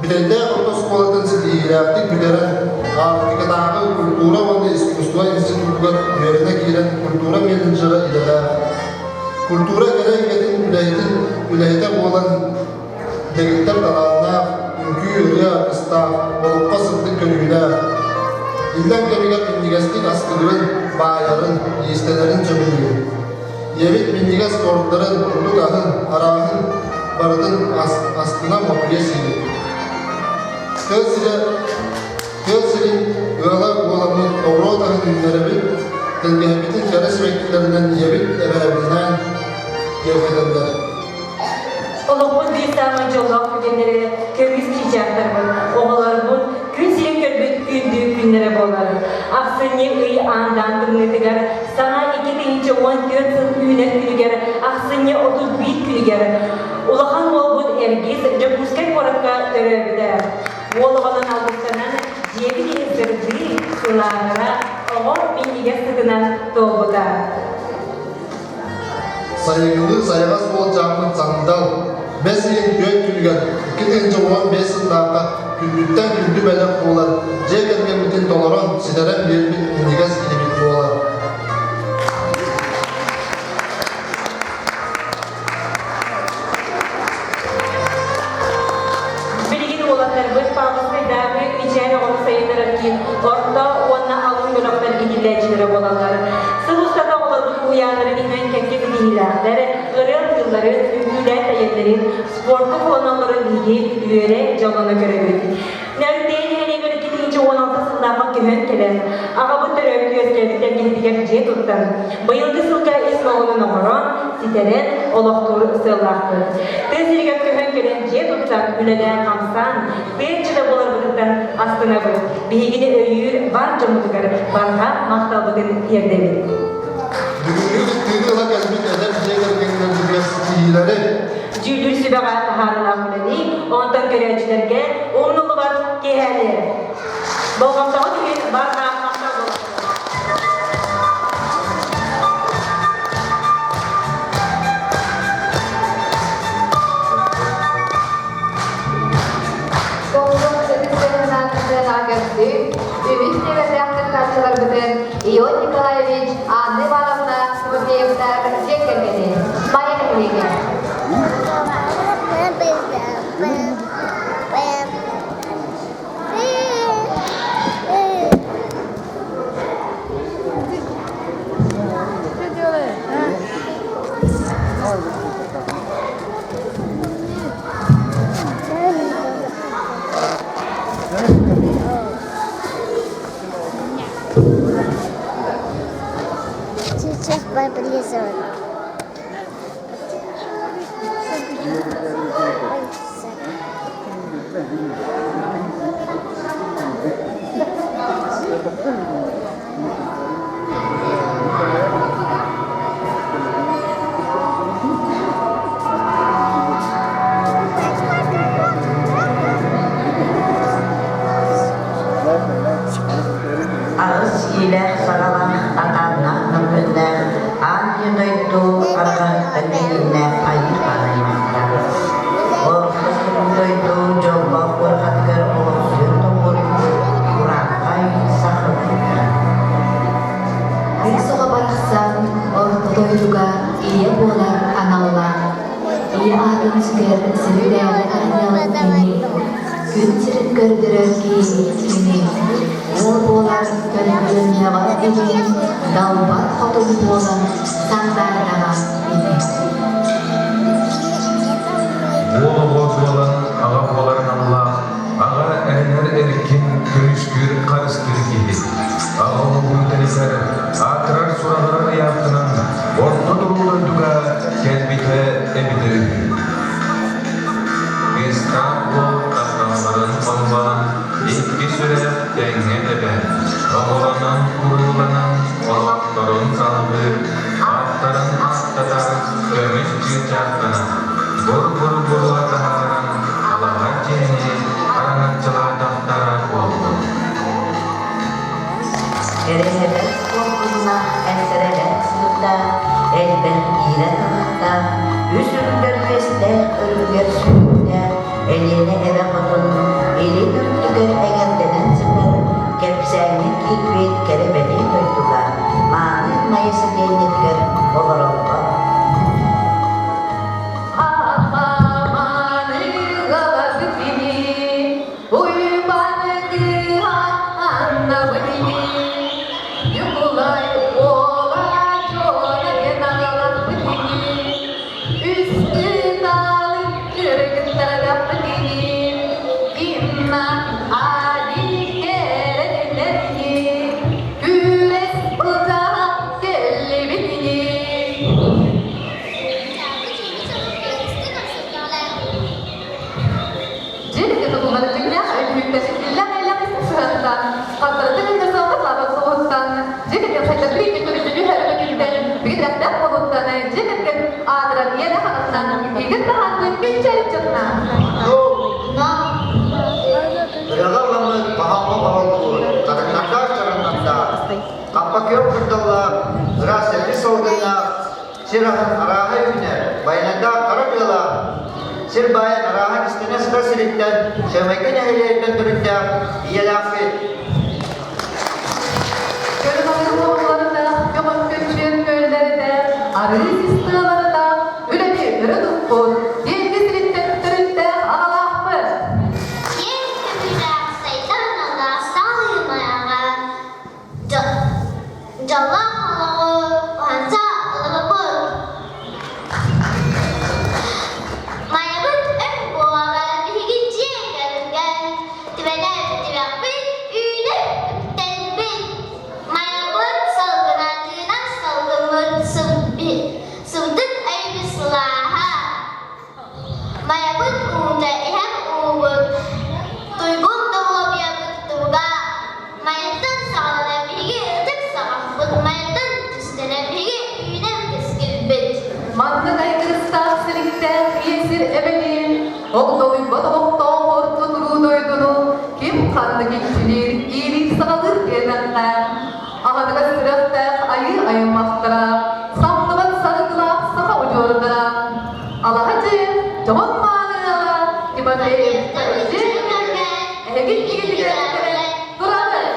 Бүтэйдээх орто оскуолатын ситиһиилээхтик бүтэрэн, Арктикатааҕы культура уонна искусство институтугар үөрэнэ киирэн культура менеджера идэлээх. Культура кэрэ эйгэтин үлэһитин үлэһитэ буолан дэгиттэр талааннаах, үҥкүү-ырыа аргыстаах, олоххо сырдык көрүүлээх. Иллэҥ кэмигэр минньигэстик астыырын, баайарын, иистэнэрин сөбүлүүр. Ийэбит минньигэс тордарын, бурдук аһын, арааһын барытын астына мотуйа сиир. Тыа сирэ тыа сирин ыала буоламмыт оҕуруот аһын үүннэрэбит, тэлгэһэбитин кэрэ сибэккилэринэн ийэбит эбээбитинээн киэргэтэллэр. Олохпут биир саамай дьоллоох түгэннэрэ көмүс чыычаахтарбыт, оҕолорбут күн сирин көрбүт күндү күннэрэ буолар. Ахсынньы ый аандаан тымныытыгар саҥа 2014 сыл үүнэр күнүгэр ахсынньы 31 күнүгэр улахан уолбут Эргис Дьокуускай. Дьокуускай куоракка төрөөбүтэ. Уол оҕонон алгыстанан дьиэбит иһин сырдыы, сылааһыра, оҕо минньигэс сытынан туолбута. Сайыҥҥылыы сайаҕас уолчааммыт Сандал бэс ыйын түөрт күнүгэр 2015 сыллаахха күндүттэн күндү бэлэх буолан, дьиэ кэргэммитин толорон, ситэрэн биэрбит минньигэс киһибит буолар. Билигин уолаттарбыт Павловскайдааҕы Мичээр оҕону сайыннарар киин орто уонна алын бөлөхтөр иитиллээччилэрэ буолаллар. Сыл устата оҕолорбут уһуйааннарын иһинэн кэккэ ситиһиилээхтэр, ырыа ыллыылларын, үҥкүүлээн тэйэллэрин, спорка холоноллорун биһиги үөрэ, дьоллоно көрөбүт. Нөрүттээн нэһилиэгэр 2016 сыллаахха көһөн кэлэн, аҕабыт төрөөбүт үөскээбит тэлгэһэтигэр дьиэ туттан, быйылгы сылга ис оҕонун оҥорон, ситэрэн, олохтуур сыаллаахпыт. Тыа сиригэр көһөн кэлэн дьиэ туттан, үлэлээн-хамсаан, тыа иччитэ буоларбытыттан астынабыт. Биһигини өйүүр бар дьоммутугар барҕа махталбытын тиэрдэбит. Бүгүҥҥү кыттыыны ыла кэлбит эдэр дьиэ кэргэҥҥэ ситиһиилэри Дьүүллүүр сүбэҕэ таһаарыылаах үлэни, онтон көрөөччүлэргэ умнуллубат киэһээни. Болҕомтоҕут иһин барҕа махтал буолуохтун. Толкун ытыктыгынан сыанаҕа көрсүү, үһүс нүөмэрдээх кыттааччыларбытын Ион Николаевич, Анна Ивановна Тимофеевтар дьиэ кэргэни Майя нэһилиэгэ. Сейчас поблизу. Аҕыс иилээх-саҕалаах, атааннаах мөҥкүннээх, аан дойду арҕаһыттан кииннээх айыы хаһаайыннара. Орто дойду дьоллоох уорҕатыгар олохсуйан тоҕуоруйбут урааҥхай саха кыыһа. Кыыс оҕо барахсан орто дойдуга ийэ буолар аналлаах. Ийэ аатын сүгэр сирдээҕи аанньал кини, күн сирин көрдөрөр киһи кини, ыал буолар көлбүлүннэҕэ ини, далбар хотун буолан сандаардаҕа ини. Уол оҕо буолан аҕа буолар аналлаах, аҕа эрэнэр эркин көмүскүүр харыстыыр киһи. Аҕа омугун тэнитэр, аатырар сураҕырар ыйаахтанан орто туруу дойдуга кэлбитэ эбитэ үһү. Кыыстаах уол тапталларын холбоон, икки сүрэх тэҥҥэ тэбэн, оҕолонон-урууланан олохторун салгыыр, ааттарын ааттатар көмүс чыычаахтанан, бур-бур-буруо таһааран алаһа дьиэни араҥаччылаатахтара буоллун. Эрэһэлэр куорпуннаах эмсэрэлээх сыырдаах, элбэх киирэ талахтаах, үс үрдэр үөстээх өрүгэр сүүрүктээх Элиэнэ эбэ хотун илин үрдүгэр эҥэрдэнэн сытар кэпсээҥҥэ киирбит кэрэ-бэлиэ дойдуга мааны Майа сэлиэнньэтигэр олороллор. Ньукулай уола Дьуона диэн аҕалаппыт ини, үстүү таалын кыргыттаргаппыт ини, Инна Али кэрэтинэр ини, күрэс былдьаһа кэллибит ини. Дьиэ тутуллар дьиҥнээх өйдүүртэн иллээх сыһыантан, хантарытын иннесовка слава суоһуттан, дьиэ кэргэн сайдардыы икки түһэрбититтэн, биир рэхтээх буолуттан, дьиэ кэргэн аатыран иэнэ хаҕыттан, игин таһааннын күнчэрин дьонна. Сир аһын арааһа үүнэр, байанайдаах хара тыалаах, сир баайын арааһа кистэнэ сытар сириттэн, Сэмэйгэ нэһилиэгиттэн төрүттээх ийэлээхпит. Көрүҥ оҕолорунах, көмөскөччүөн күөллэринэх, арыы систыаларынан үлэни өрө туппут, диэки сириттэн төрүттээх аҕалаахпыт. Киэҥ көмүлээх сайдан алаас салыымайаҕа Дьоллоох олоҕу уһанса олоробут. Майабыт өҥ буолар биһиги дьиэ кэргэн, түбэлэр түбэхпит, үүнэр үктэлбит. Майабыт салгына тыынар салгыммыт сырдык өйбүт сылааһа. Майабыт уута иһэр уубут, туйгун доруобуйабыт туруга Майаттан саҕаланар биһиги ытык саҕахпыт, Майаттан түстэнэр биһиги үүнэр кэскилбит. Маннык айгырыстаах силиктээх ийэ сир эбэлиин, огдолуйбат олохтоох орто туруу дойдуну ким ханнык иччилиир, иилиир-саҕалыыр диэтэххэ, аһыныгас сүрэхтээх айыы айыммахтара, самныбат саргылаах саха удьуордара, Алаһа дьиэ дьоһун мааныала Тимофеевтар дьиэ кэргэн эһиги игитигэр кэлэн турабыт.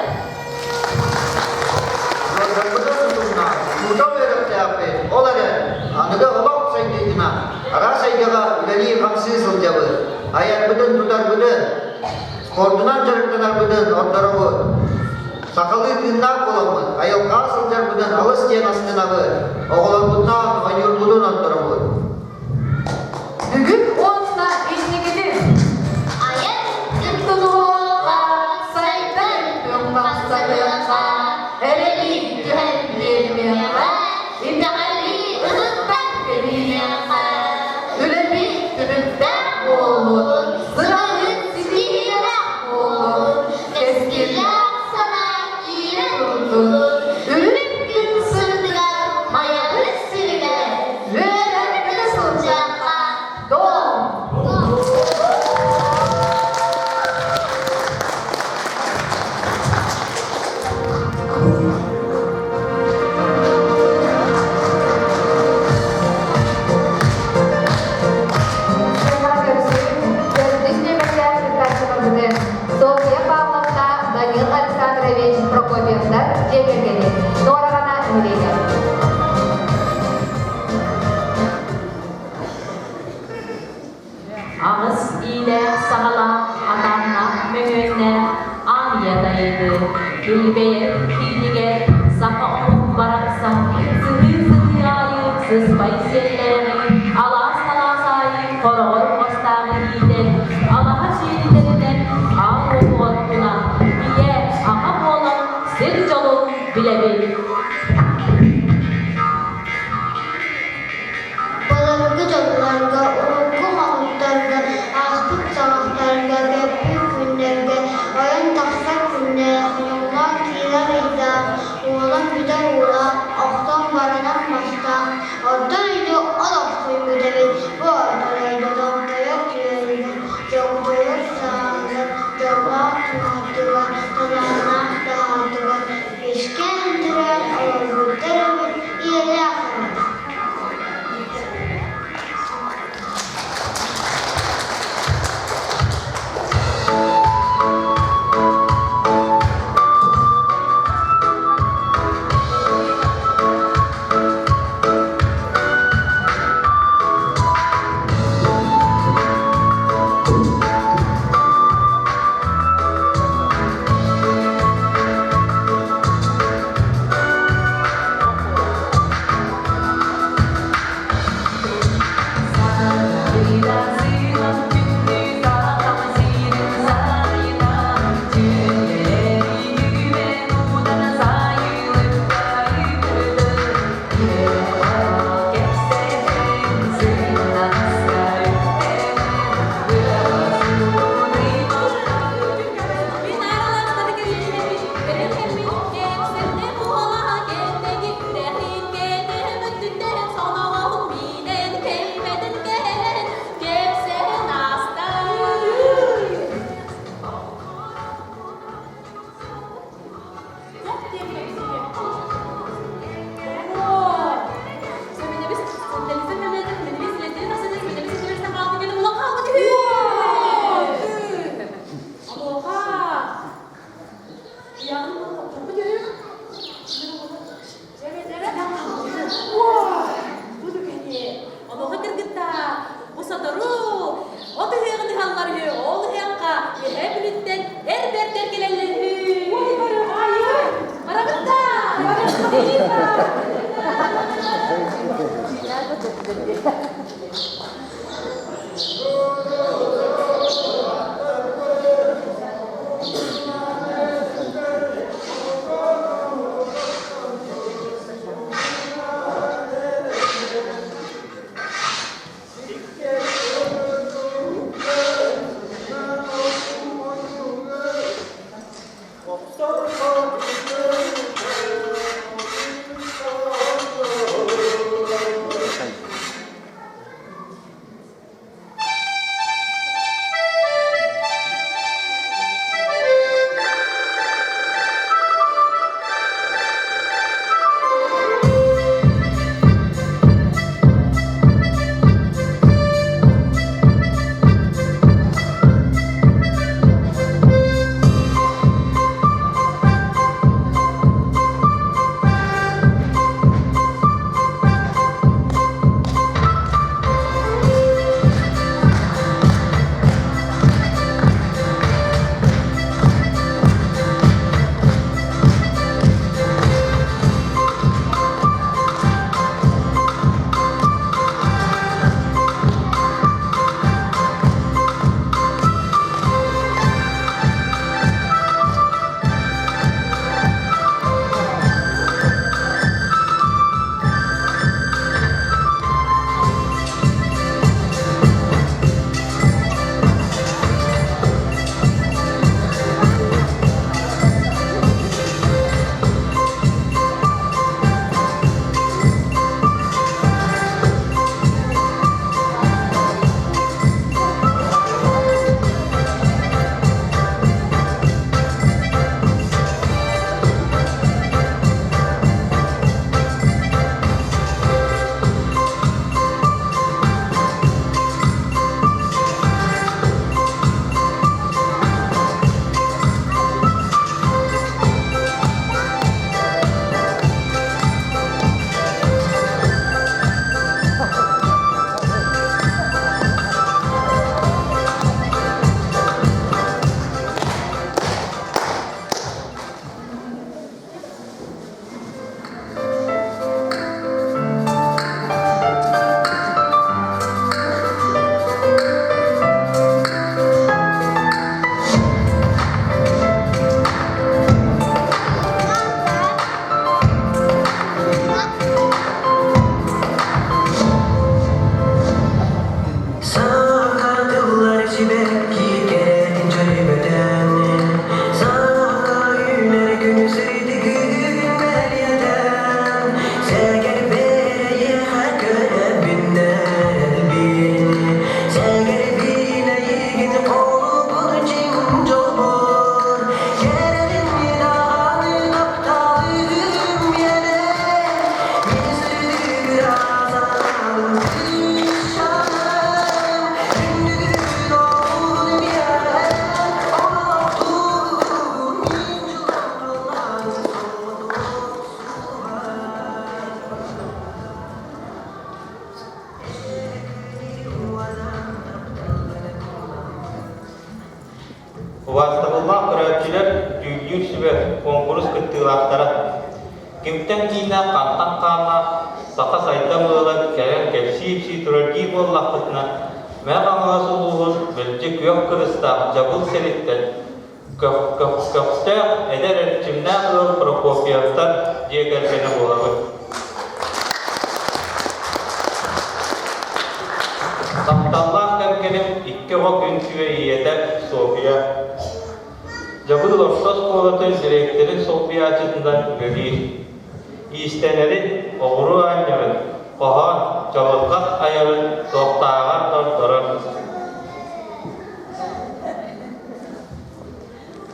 Ыалларбытын тутунна, учуутал үөрэхтээхпит, ол эрэн, аныгы олох сайдыытынан араас эйгэҕэ үлэлии-хамсыы сылдьабыт, айарбытын-тутарбытын, спордунан дьарыктанарбытын ордоробут. Сахалыы тыыннаах буоламмыт, айылҕаҕа сылдьарбытын алыс диэн астынабыт, оҕолорбутунаан ойуурбутун отторобут. Бүгүн уонна инникитин Айан тутуһуоҕа, сайдан туммахсаныаха, эрэли түһэн биэримиэхэ, итэҕэли ытыктан кэбиһиэхэ, үлэбит түмүктээх буоллун, сыралык ситиһиилээх буоллун, кэскиллээх санаа киирэ турдун, үрүҥ күн сырдыгар Майабыт сиригэр үөрэ-көтө сылдьыахха дом! Төрдүс нүөмэрдээх кыттааччыларбытын Софья Павловна, Данил Александрович Прокопьевтар дьиэ кэргэнин Нуораҕана нэһилиэгэр. Аҕыс иилээх саҕалаах, атааннаах мөҥүөннээх аан ийэ дайыты, килбэйэр киинигэр саха омук барахсан сытыы-сытыы аайы сыспай сиэллээҕи, алаас-алаас аайы хороҕор муостааҕы иитэн, алаһа сиэлитэринэн аал уотугар тунан, ийэ, аҕа буолан сир дьолун билэбит. Былыргы дьылларга, урукку хонуктарга, ааспыт саҕахтарга, көппүт күннэргэ, ойон тахсар күннээх, ньуллаан киирэр ыйдаах, уолан бүтэр уулаах, охтон баранар мастаах, Орто дойду олохсуйбут эбит. Бу орто дойду томтойор күөлүгэр, дьоҥтойор сааһыгар. Убаастабыллаах көрөөччүлэр, дьүүллүүр сүбэ, куонкурус кыттыылаахтара! Кимтэн киинэ хантан хааннаах саха сайдам ыала кэлэн кэпсии-ипсии турар дии буоллахпытына, Мэҥэ Хаҥалас улууһун мэлдьи күөх кырыстаах Дьабыл сириттэн көхтөөх, эдэр эрчимнээх ыал Прокопьевтар дьиэ кэргэнэ буолабыт. Тапталлаах кэргэним икки оҕо күн күбэй ийэтэ Софья. Дьабыыл орто оскуолатын дириэктэрин солбуйааччытынан үлэлиир. Иистэнэрин, оҕуруо анньарын, хоһоон, чабырҕах айарын туохтааҕар да ордорор.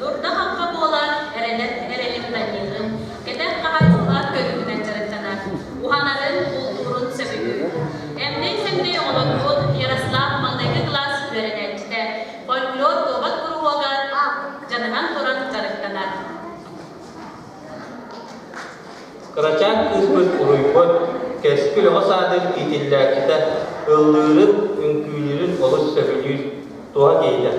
Дурда-хахха буолар эрэнэр эрэлим Данилым, кэтэх хаһаайыстыбалаах көрүүтүнэн дьарыктанар, уһанарын, бултуурун сөбүлүүр. Эмнэй-сэмнэй оҕолорбут Ярослав маҥнайгы кылаас үөрэнээччитэ, фольклор дуобат куруһуогар дьаныһан туран дьарыктанар. Кырачаан кыыспыт уруйбут, кэскил оҕо саадын иитиллээччитэ, ыллыырын, үҥкүүлүүрүн олус сөбүлүүр, туһа киһитэ.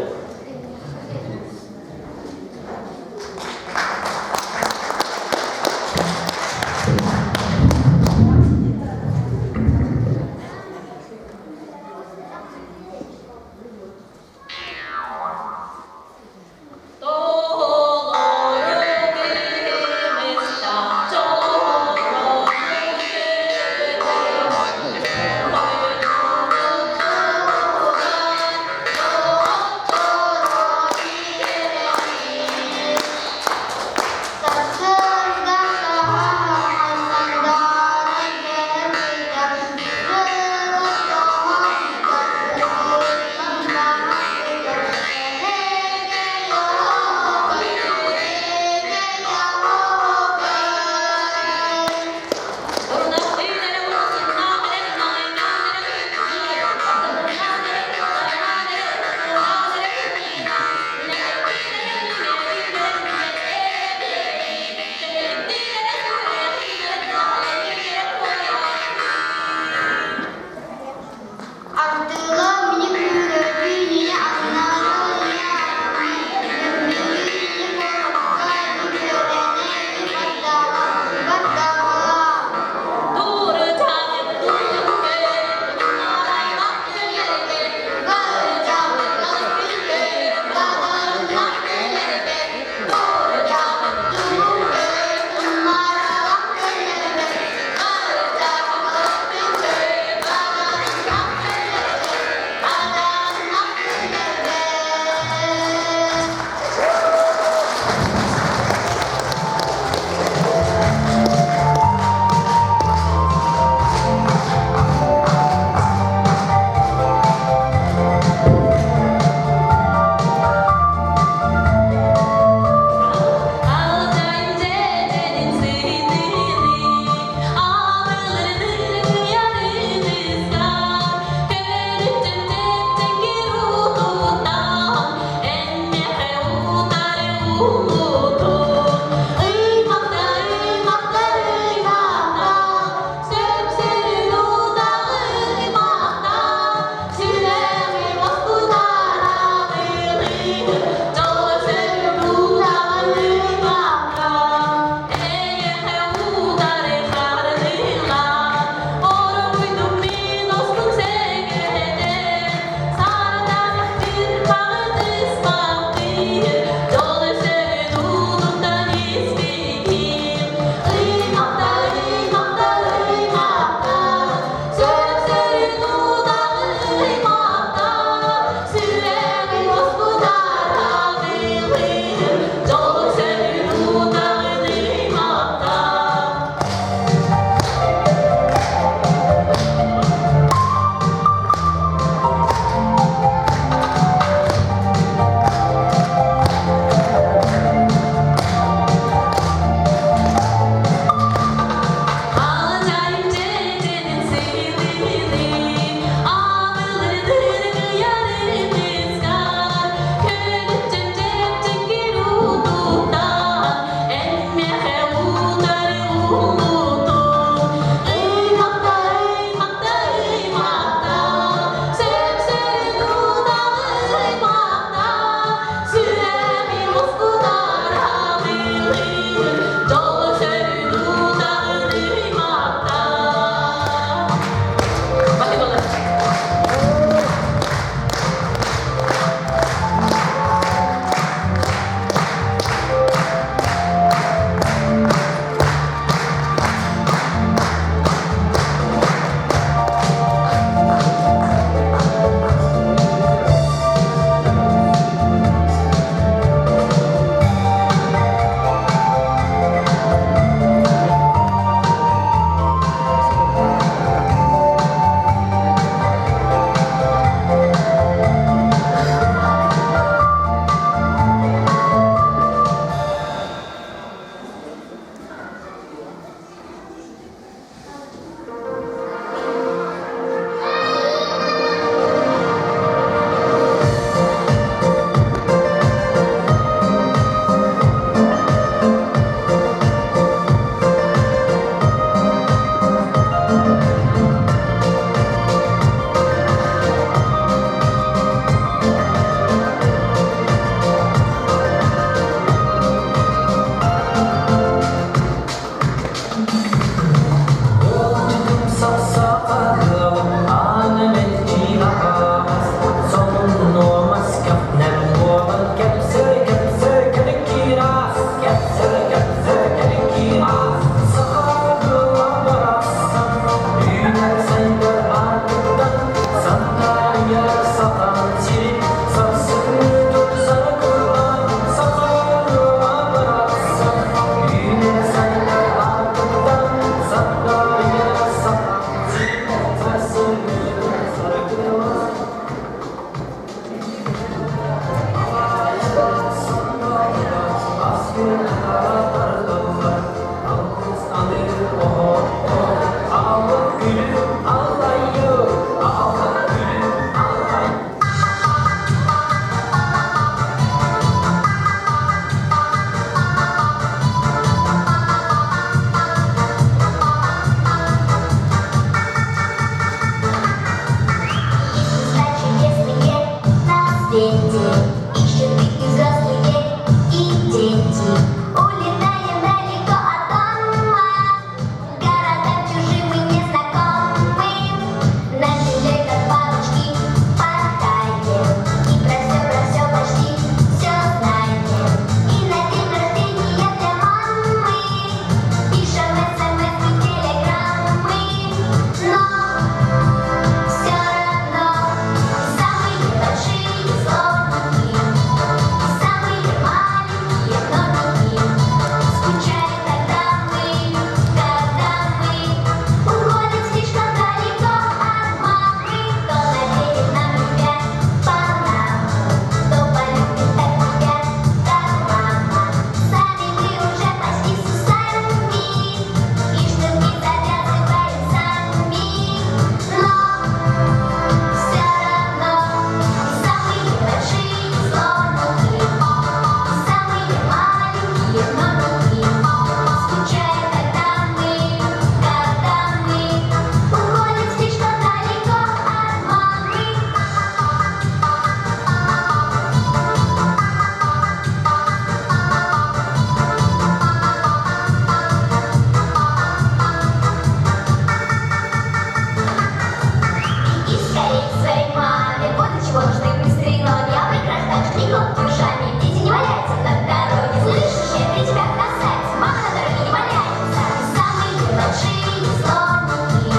ушами. Дети не валяются на дороге. Слышишь, это тебя касается. Мама на дороге не валяется. Самые большие слоники,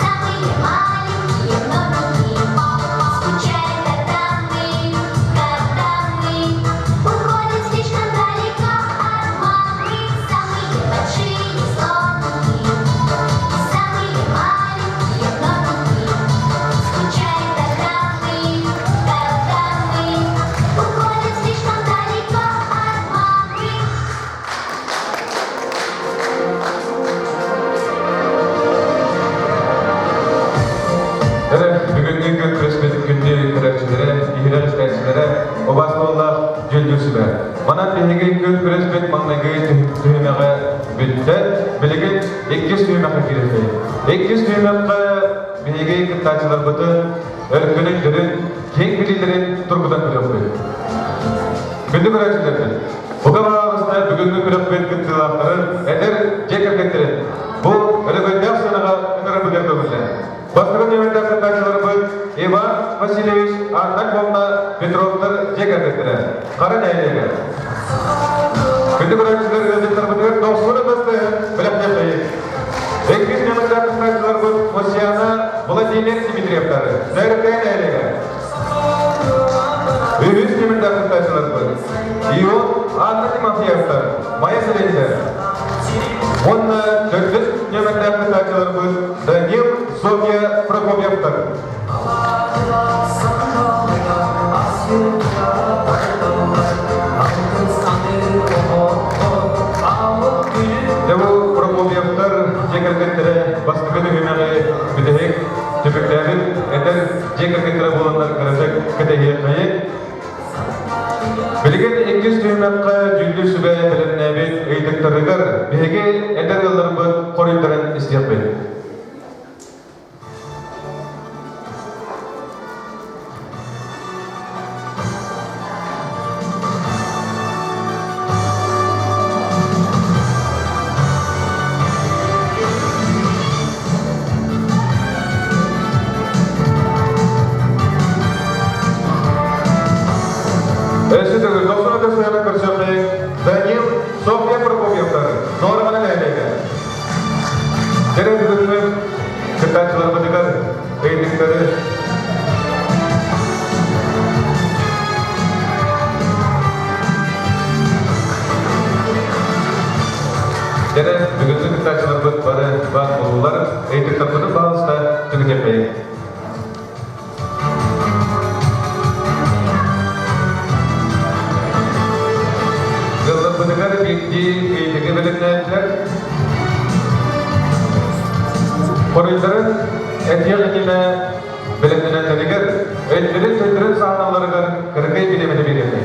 самые маленькие гномики. Скучаем, когда мы, когда мы уходим слишком далеко от мамы. Самые большие слоники, самые маленькие гномики. Скучаем, когда мы, когда мы уходим слишком далеко от мамы. Эрэ бүгүҥҥү күн күрэспит күндү көрөөччүлэрэ, иһирэх истээччилэрэ, убаастабыллаах дьүүллүүр сүбэ. Манан биһиги күн күрэспит маҥнайгы түһүмэҕэ бүттэ. Билигин иккис түһүмэххэ киирэбит. Иккис түһүмэххэ биһиги кыттааччыларбытын өркөнүн, киэҥ билиилэрин тургутан көрүөхпүт. Күндү көрөөччүлэрбит, бука баҕаласта бүгүҥҥү күрэхпит кыттыылаахтарын, эдэр дьиэ кэргэттэрин бу өрөгөйдөөх сыанаҕа ыҥырарбытыгар көҥүллэн. Бастакы нүөмэрдээх кыттааччыларбыт Иван Васильевич, Анна Львовна Петровтар дьиэ кэргэттэрэ. Хара нэһилиэгэ. Күндү көрөөччүлэр ыалдьыттарбытыгар дохсун ытыстыһын бэлэхтиэххэйин. Иккис нүөмэрдээх кыттааччыларбыт Мусьяна Владимир Дмитриевтар. Нөрүкээн нэһилиэгэ. Үһүс нүөмэрдээх кыттааччыларбыт Ион Анна Тимофеевтар. Майа сэлиэнньэтэ. Уонна төрдүс нүөмэрдээх кыттааччыларбыт Данил Софья Прокопьевтар. Дьэ бу Прокопьевтар дьиэ кэргэттэрэ бастакы түһүмэҕи бүтэһик түмүктээбит эдэр дьиэ кэргэттэрэ буоланнар кыратык кэтэһиэххэйин. Билигин иккис түһүмэххэ дьүүллүүр сүбэ бэлэмнээбит ыйытыктарыгар биһиги эдэр ыалларбыт хоруйдарын истиэхпит. Өссө төгүл 90 сыана көрсөххө Данил Софья Прокопьевтар Нормана нэһилиэгэ. Дьэрэ бүгүҥҥү кыттааччыларбытыгар ыйытыктары Дьэрэ бүгүҥҥү кыттааччыларбыт бары баар буоллулар. Ыйытыктарбытын баһаалыста түгүтүөххэйиҥ. Ыалларбытыгар биирдии ыйытыгы бэлэмнээтилэр. Хоруйдарын этиэх иннинэ бэлэмнэнэллэригэр, өйдөрүн-төйдөрүн сааһыналларыгар кыракый бириэмэни биэриэххэ.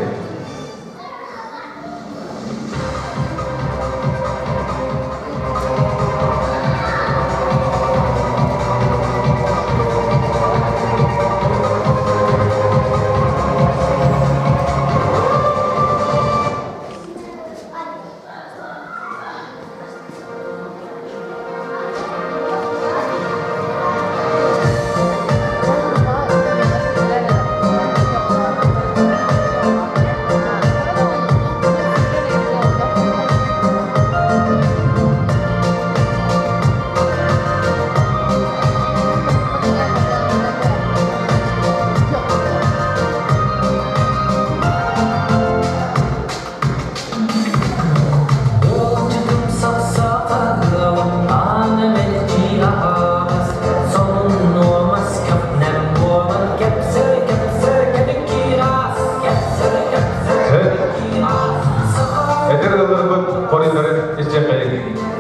Эдэр ыалларбыт хоруйдарын истиэххэйиҥ.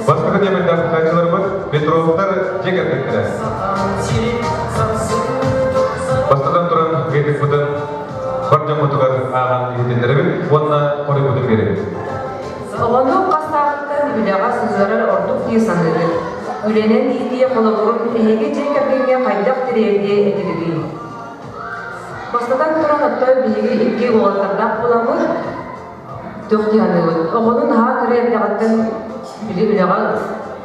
Бастакы ньэмэйдээх Петровтар дьиэ кэргэттэрэ. Бастатан туран ыйытыкпытын бар дьоммутугар ааҕан иһитиннэрэбит уонна хоруйбутун биэрэбит. Оҕону хас сааһыттан үлэҕэ сыһыарар ордук дии саныыгыт? Үлэнэн иитии холобурун эһиги дьиэ кэргэҥҥэ хайдах тириэрдиэ этигитий? Бастатан туран, оттон биһиги икки уолаттардаах буоламмыт, туох дии саныыбыт? Оҕону наһаа кыра эрдэҕиттэн били үлэҕэ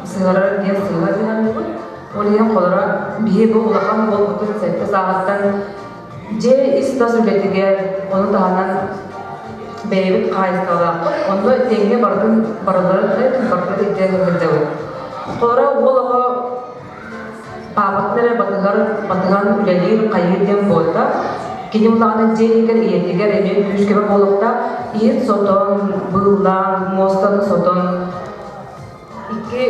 сыһыарар диэн сыыһа дии саныыбыт. Ол иһин холоро биһи бу улахан буолбутун сэттэ сааһыттан. Дьиэ ис-тас үлэтигэр, ону таһынан бэйэбит хаһаайыстыбалаахпыт, онно тэҥҥэ барытын барыларын барытын илдьэ сылдьабыт. Холобура, уол оҕо паапатын эрэ батыһар, батыһан үлэлиир, хайыыр диэн буолта. Кини улаҕана дьиэ иһигэр ийэтигэр эмиэ күүс-көмө буолуохтаах. Иһин сотон, быыллаан, муостаны сотон, икки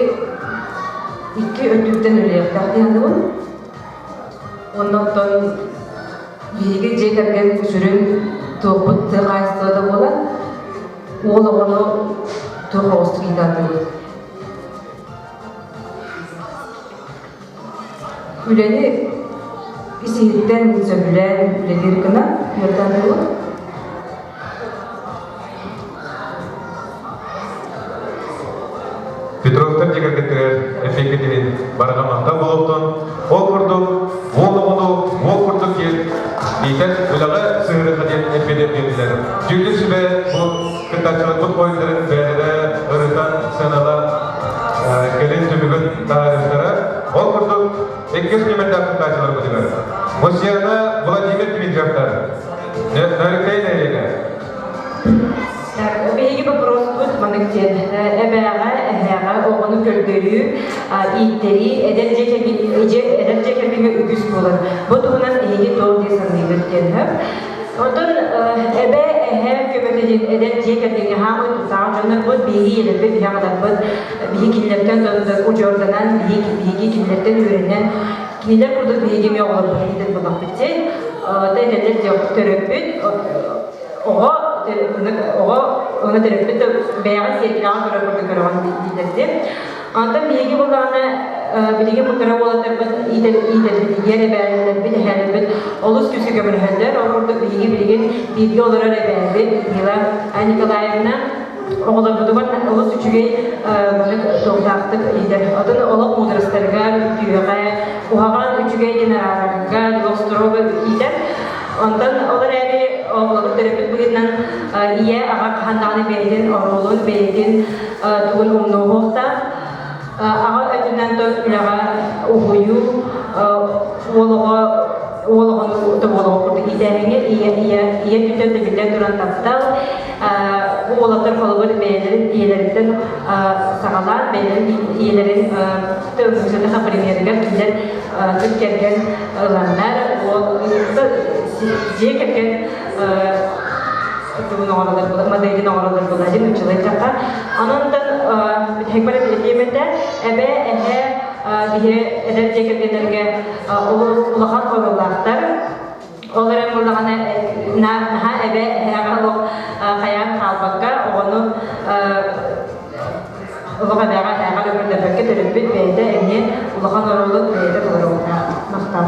икки өттүттэн үлэлиэхтээх дии саныыбын. Уонна оттон биһиги дьиэ кэргэн сүрүн туохпут тыа хаһаайыстыбата буолан, уол оҕону туох оҕустук иитэ Үлэни ис-иһиттэн сөбүлээн үлэлиир гына үөрэтэ Петровтар дьиэ кэргэттэригэр эпиэккитин барҕа махтал буолуохтун. Ол курдук, уол оҕону уол курдук диэн иитэн үлэҕэ сыһыарыахха диэн эппиэтэ биэрдилэр. Дьүүллүүр сүбэ бу кыттааччыларбыт хоһуйдарын бэйэлэрэ ырытан, сыаналаан кэлин түмүгүн таһаарыахтара. Ол курдук, иккис нүмердээх кыттааччыларбытыгар Мусьяна Владимир Дмитриевтар, Нөрүктэй нэһилиэгэ. Биһиги боппуруоспут маннык диэн эбээҕэ, эһээҕэ оҕону көрдөрүү, ииттэрии эдэр дьиэ эдэр дьиэ кэргэҥҥэ үгүс буолар. Бу туһунан эһиги туох дии саныыгыт диэн сөп. Онтон эбээ, эһээ көмөтө диэн эдэр дьиэ кэргэҥҥэ хаамай тутаах дьоннорбут, биһиги ийэлэрбит, биһиги аҕаларбыт, биһиги кинилэртэн удьуорданан, биһиги биһиги кинилэртэн үөрэнэн, кинилэр курдук биһиги эмиэ оҕолорбутун иитэн буллахпыт диэн, этэллэр төрөппүт оҕо оҕо ону төрөппүт бэйэҕин сиэркилэҕэ көрөр курдук көрөҕүн дииллэр дии. Онтон биһиги буллаҕына билигин бу кыра уолаттарбыт иитэрбитигэр эбээлэрбит, эһээлэрбит олус күүскэ көмөлөһөллөр. Ол курдук биһиги билигин бииргэ олорор эбээбит Людмила Николаевна оҕолорбутугар олус үчүгэй туохтаахтык иитэр. Отон олох мудростарыгар, үтүөҕэ, куһаҕан үчүгэй диэн араарарга, олох иитэр. Онтон ол эрээри оҕолору төрөппүт быһыытынан ийэ аҕа хаһан даҕаны бэйэтин оруолун, бэйэтин тугун умнуоһуохтаах. Аҕа өттүнэн тон үлэҕэ уһуйуу, уол оҕо уол оҕону тобуолоҕо курдук иитээһиҥҥэ ийэ ийэ ийэ өттүттэн да биллэн туран таптал, бу уолаттар холобур бэйэлэрин ийэлэриттэн саҕалаан бэйэлэрин ийэлэрин тылгысытыха премьерыгар кинилэр тыл кэргэн ыланнар уол дьиэ кэргэн тугун оҥороллор моделин оҥороллор буолла дьин учулай дьахха онон бүтэһикпэр этиэм этэ эбэ эһэ биһи эдэр дьиэ кэргэннэргэ улахан оруоллаахтар Ол эрэн буоллаҕына наһаа эбэ эһээҕэ олох хайаан хаалбакка оҕону олох эбээҕэ эһээҕэ эрэ көрдөрбөккө төрөппүт бэйэтэ эмиэ улахан оруолун бэйэтэ толоруохтаах. Махтал.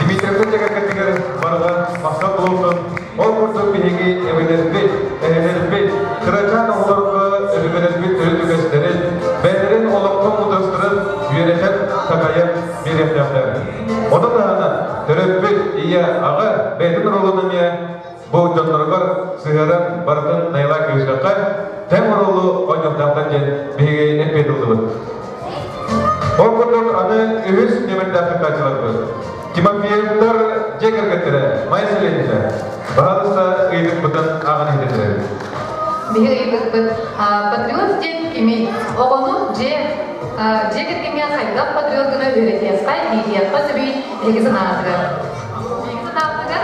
Дмитриевтэр дьиэ барҕа махтал буолуохтун. Ол курдук биһиги эбэлэрбит, эһэлэрбит, кырачаан оҕолорго өбүгэлэрбит төрүт үгэстэрин, бэйэлэрин олоххо мудростарын үөрэтэн, такайан биэриэхтээхтэр. Ону таһынан төрөппүт ийэ, аҕа бэйэтин оруолун эмиэ бу дьонноругар сыһыаран барытын найылаан кэбиспэххэ, тэҥ оруолу оонньуохтаахтар диэн биһиги эппиэт ыллыбыт. Ол курдук аны үһүс нүөмэрдээх кыттааччыларбыт Тимофеевтар дьиэ кэргэттэрэ Майя Селенина баһаалыста ыйытыкпытын ааҕан иһитиннэрэбит. Биһиги ыйытыкпыт патриот диэн кимий? Оҕону дьиэ дьиэ кэргэҥҥэ хайдах патриот гына үөрэтиэххэ, иитиэххэ сөбүй эһиги санаатыгар? Эһиги санаатыгар?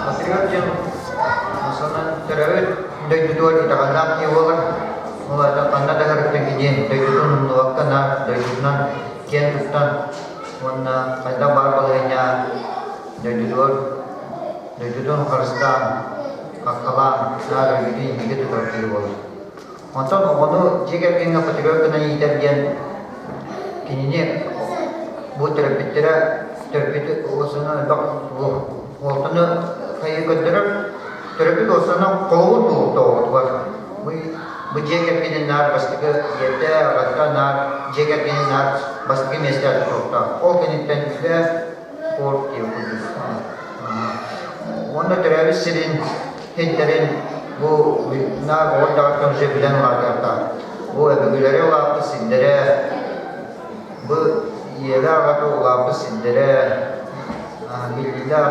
Патриот диэн осонон төрөөбүт дойдутугар итэҕэллээх киһи буолар. Ол аата ханна да сырыттын кини дойдутун умнубакка наар дойдутунан киэн туттан уонна хайдах баар балаһыанньа дойдутугар дойдутун харыстаан, хаххалаан, наар өлүүтүн инники тутар киһи буолар. Онтон оҕону дьиэ кэргэҥҥэ патриот гына иитэр диэн кинини бу төрөппүттэрэ төрөппүт уосанан элбэх уолтаны хайыы көрдөрөр төрөппүт уосанан холобур буолбут оҕотугар бу бу дьиэ кэргэнин наар бастакы ийэтэ аҕата наар дьиэ кэргэнин наар бастакы миэстэҕэ тутуохтаах ол кэнниттэн үлэ спорт диэн курдук уонна төрөөбүт сирин хинтэрин бу наар оҕо эрдэҕиттэн уже билэн улаатыахтаах бу өбүгэлэрэ улааппыт сирдэрэ бу Ийэлээх аҕата улааппыт сирдэрэ, биллиилээх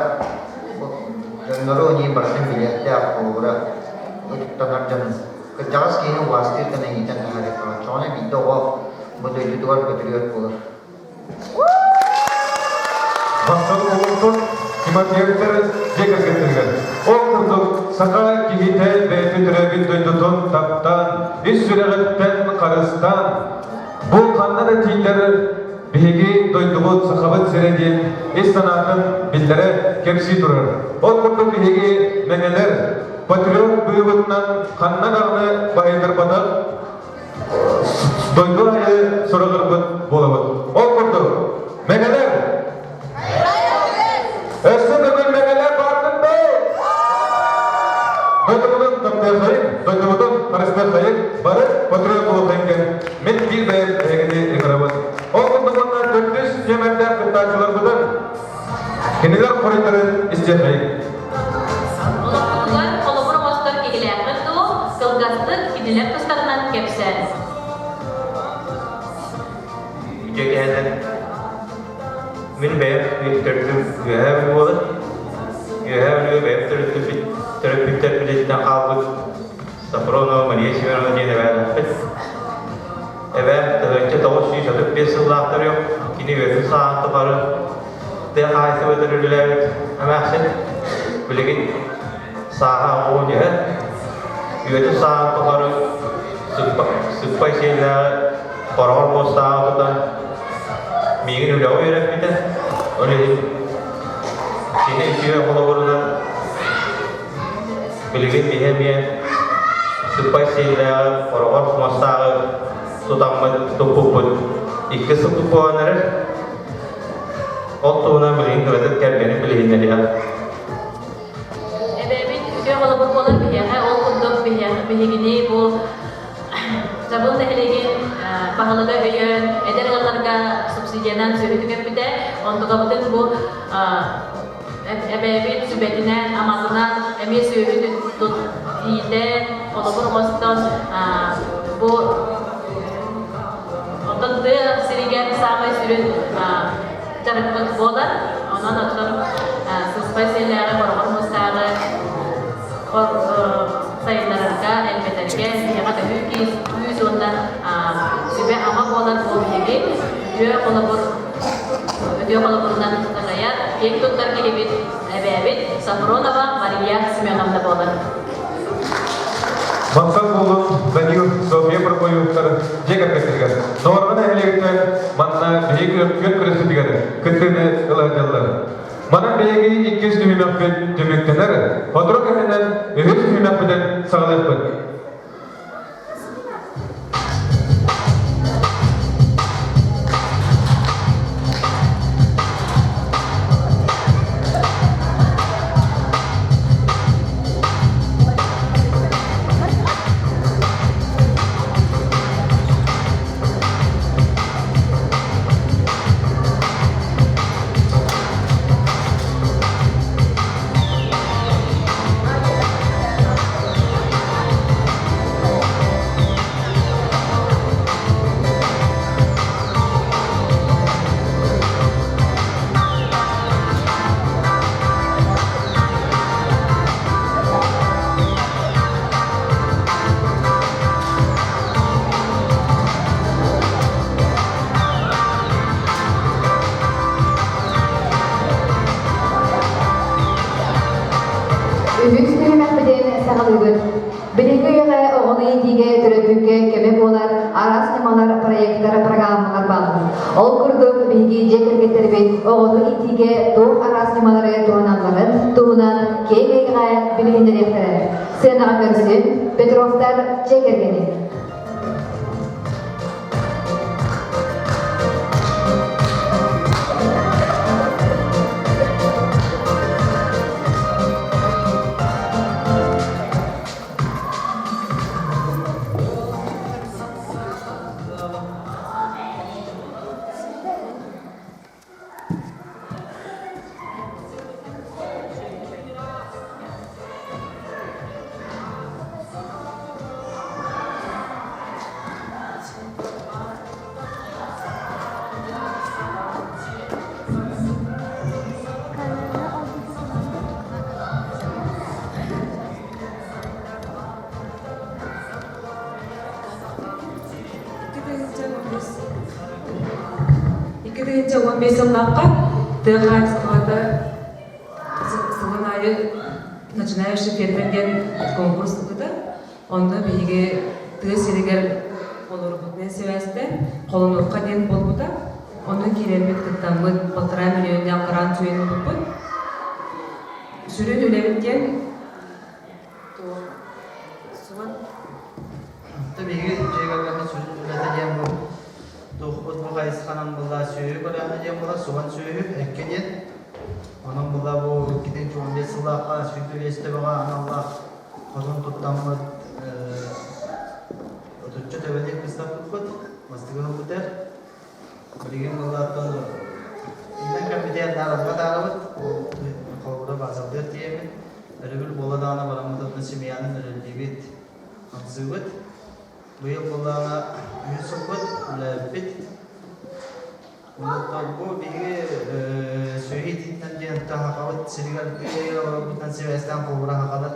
дьоннору иһин барытын билиэхтээх холобура ытыктанар дьон кырдьаҕас киһини убаастыыр гына иитэн таһаарыахха оччоҕуна биирдэ оҕо бу дойдутугар патриот буолар. Бастакы улуустун Тимофеевтар дьиэ кэргэттэригэр. Ол курдук саха киһитэ бэйэтин төрөөбүт дойдутун таптаан, ис сүрэҕиттэн харыстаан, бу ханна да тиийдэр биһиги дойдубут Сахабыт сирэ диэн ис санаатын биллэрэ кэпсии турар. Ол курдук биһиги мэҥэлэр патриот быыбытынан ханна даҕаны баһыйтарбатах дойду аайы сураҕырбыт буолабыт. Ол курдук, мэҥэлэр! Өссө төгүл мэҥэлэр бааргыт дуу? Дойдубутун таптыаххайын, дойдубутун харыстыаххайын, бары патриот буолуоххайын диэн мин биир бэйэм эһигини ыҥырабын. Ол курдук уонна төрдүс нүөмэрдээх кыттааччыларбытын кинилэр хоруйдарын истиэххэйин. Олохпутугар холобур оҥостор киһилээххит дуо, кылгастык кинилэр тустарынан кэпсээн. Үтүө киһилэр мин бэйэм төрдүм Үөһээ Бүлүү буолар. Үөһээ Бүлүүгэ бэйэм төрөппүт төрөппүттэрбититтэн хаалбыт Софронова Мария Семеновна диэн эбээлээхпит. Эбээм 1935 сыллаах төрүөх, кини үөһүн сааһын тухары тыа хаһаайыстыбатыгар үлэлээбит эмээхсин. Билигин сааһа оҕуһун иһэр. Үөтүн сааһын тухары сыппай сиэллээҕи хороҕор муостааҕы тутан миигин үлэҕэ үөрэппитэ. Ол иһин кини үтүө холобурунан билигин биһи эмиэ сыппай сиэллээҕи хороҕор муостааҕы тутаммыт туппуппут икки сыл буолан эрэр. Ол туһунан билигин кыратык кэргэним билиһиннэриэҕэ. Эбээбит үтүө холобур буолар биһиэхэ, ол курдук биһигини бу Дьабыл нэһилиэгин баһылыга өйөөн, эдэр ыалларга субсидиянан сүөһү түгэппитэ. Онтукабытын бу эбээбит сүбэтинэн, аматынан эмиэ сүөһү иитэн, холобур оҥостон бу Оттон тыа сиригэр саамай сүрүн дьарыкпыт буолар. Онон оттон сыспай сиэллээҕи, хороҕор муостааҕы сайыннарарга, элбэтэргэ биһиэхэ төһүү күүс уонна сүбэ-ама буолар бу биһиги үтүө холобур үтүө холобурунан такайар, киэҥ туттар киһибит, эбээбит Сафронова Мария Семеновна буолар. Мантан буолун Данил Софья Прокоевтар дьиэ кэргэттэригэр Нуорма нэһилиэгиттэн манна биһиги күөн күрэспитигэр кыттыыны ыла сылдьаллар. Манан биһиги иккис түһүмэхпит түмүктэнэр, сотору кэминэн үһүс түһүмэхпитин саҕалыахпыт. Үһүс түһүмэхпитин саҕалыыбыт. Билиҥҥи үйэҕэ оҕону иитиигэ төрөппүккэ көмө буолар араас ньымалар, проектар, программалар бааллар. Ол курдук, биһиги дьиэ кэргэттэрбит оҕону иитиигэ туох араас ньымалары туһаналларын туһунан киэҥ эйгэҕэ билиһиннэриэхтэрэ. Сыанаҕа көрсүн Петровтар дьиэ кэргэни. 2015 сыллаахха тыа хаһаайыстыбата сылын аайы начинающий фермер диэн конкурс ыытар. Онно биһиги тыа сиригэр олорбутунан сибээстээн Холонурха диэн буолбута. Онно киирэммит кыттаммыт полтора миллионнаах грант сүүйэн ылбыппыт. Сүрүн үлэбит диэн Суон Биһиги дьиэ кэргэммит сүрүн үлэтэ диэн бу туохпут бу хайысханан буолла сүөһү көрөөһүнэ диэн буолар, суон сүөһү, эккэ диэн. Онон буолла бу 2015 сыллаахха 105 төбөҕө аналлаах хотон туттаммыт отучча төбөнү кыстаппыппыт, мастыгы ылбытар. Билигин буоллааттан иннэн кэммитигэр наар таарабыт, ол холобура баазалдыар тиийэммит, өрөбүл буола даҕаны бараммыт онно семьянын өрөллүүбүт, хамсыыбыт. Быйыл буоллаҕына үһүс сылбыт үлэлээбиппит. Онон бу биһиги сүөһү иитиитинэн диэн сахабыт сиригэр тыа олорбутунан сибээстээн холобура сахалар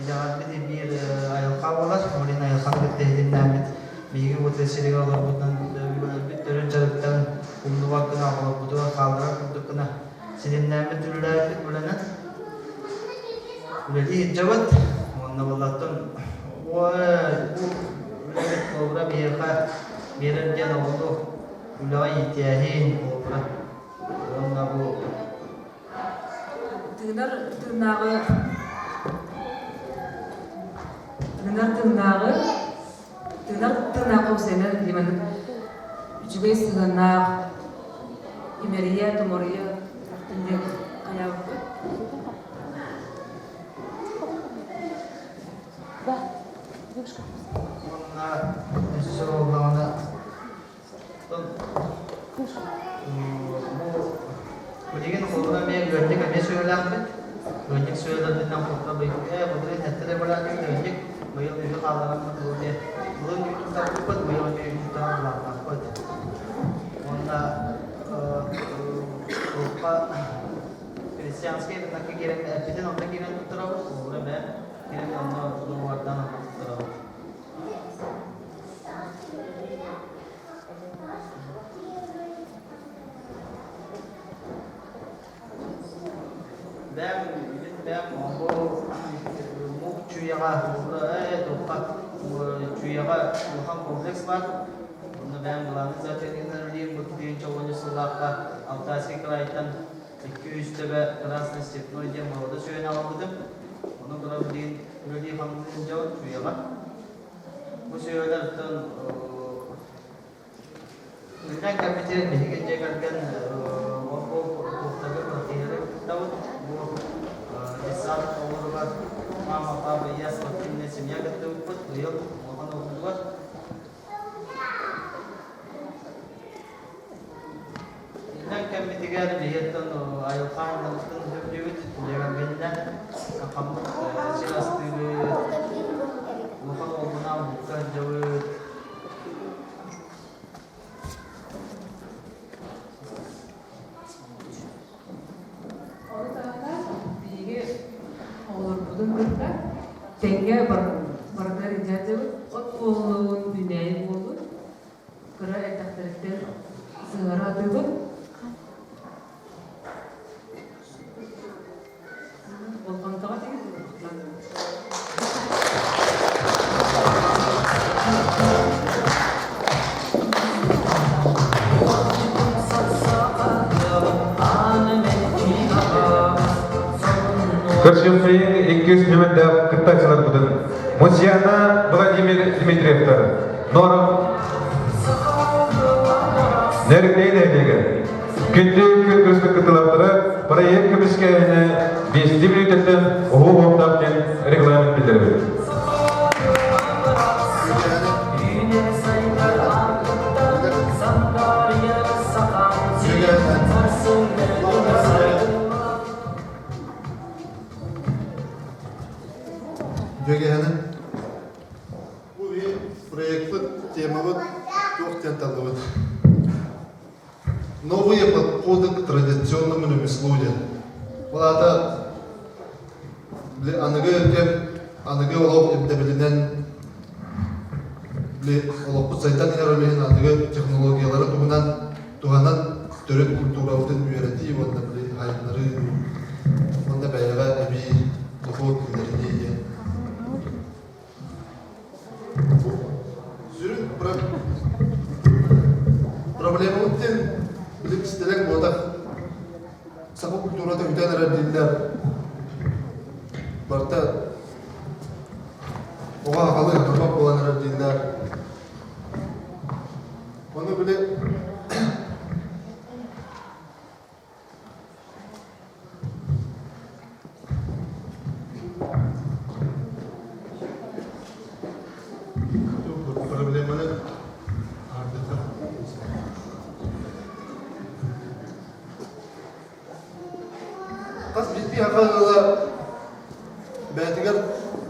итэҕэлбит биир айылҕа буолар. Ол иһин айылҕаны кытта иһитиннээммит биһиги бу тыа сиригэр олорбутунан өбүгэлэрбит төрүт дьарыктарын умнубат гына оҕолорбутугар хаалларар курдук гына ситимнээммит үлэлээбиппит үлэнэн үлэлии сылдьабыт. Уонна буоллаттан бу үлэбит холобура биһиэхэ биэрэр диэн оҕону үлэҕэ иитээһин холобура уонна бу Тыынар тыыннааҕы тыынар тыыннааҕы тыынар тыыннаах уопсайынан билимэн үчүгэй сыһыаннаах имэрийэ томоруйа диэн хайаабыппыт. Уонна өссө буоллаҕына Билигин холобура эмиэ ыанньык эмиэ сүөһүлээхпит. Ыанньык сүөһүлэрбитинэн холобура быйыл ээ былырыын эттэрэ бараатык ыанньык быйыл үһү хааллараммыт бу эмиэ былыр үүт туттарбыппыт быйыл эмиэ үүт туттаран былааннаахпыт. Уонна туохха христианскай рынокка киирэн эппитин онно киирэн туттарабыт холобура эмэ киирэн онно договардаан онно туттарабыт. Бэм, мин бэм бу мук чуйаҕа ээ туохха чуйаҕа улахан комплекс бар. Онно бэм главный зоотехнигынан үлэлиир бу 2010 сыллаахха Алтайский крайтан 200 төбө Красный Степной диэн молодо сүөһүнү аҕалбытым. Ону кыра билигин үлэлии хамныы сылдьабын чуйаҕа. Бу сүөһүлэртэн Үлэнэн кэммитигэр биһиги дьиэ кэргэн ол-бу туохтарга квартиралары кыттабыт. Бу детсад оҕолоругар мама, папа, я спортивная семья кыттыбыппыт. Быйыл улахан уолбутугар. Үлэнэн кэммитигэр биһиэттэн айылҕа айылҕатын сөбүлүүбүт. Дьиэ кэргэнинэн сахаммыт сир астыыбыт, улахан уолбунаан булка сылдьабыт. Ону таһынан биһиги оҕолорбутун кытта тэҥҥэ барытыгар илдьэ сылдьабыт. От буоллун, үүнээйи буоллун, кыра эрдэхтэриттэн сыһыара сатыыбыт. Болҕомтоҕо Көрсүөххэйин иккис нүмердээх кыттааччыларбытын Мусьяна Владимир Дмитриевтар, Норов Неркей нэһилиэгэр Күндү күн кыттылаахтара проект көмүскээһинэ биэстии мүнүүтэттэн уһуу уохтаах диэн регламент биллэрэбит. Дьүөгэһэнин бу проекпыт темабыт туох диэн таллыбыт Новые подходы к традиционному ремеслу диэн. Ол аата били аныгы кэм, аныгы олох ирдэбилинэн били олохпут сайдан иһэр ол иһин аныгы технологиялары туһунан туһанан төрүт. культурата бүтэн эрэр дииллэр. Барыта оҕо аҕалыы хатырбат буолан эрэр дииллэр. Ону били Проблеманы аардыта. Хас биирдии саха ыала бэйэтигэр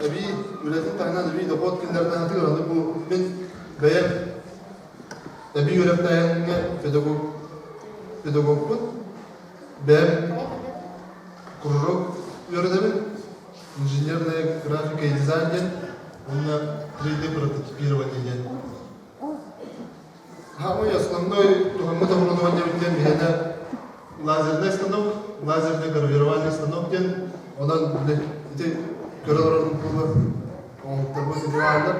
эбии үлэтин таһынан эбии дохуот киллэринэ сатыыр. Аны бу мин бэйэм эбии үөрэхтээһиҥҥэ педагог педагогпун. Бэйэм кружок үөрэнэбин. Инженерная графика и дизайн диэн уонна 3D прототипирование диэн. Самый основной туһаммыт оборудование диэн биһиэнэ лазерный станок, лазерный гравировальный станок диэн онон ити көрө олорор буолар оҥоһуктарбыт ити бааллар.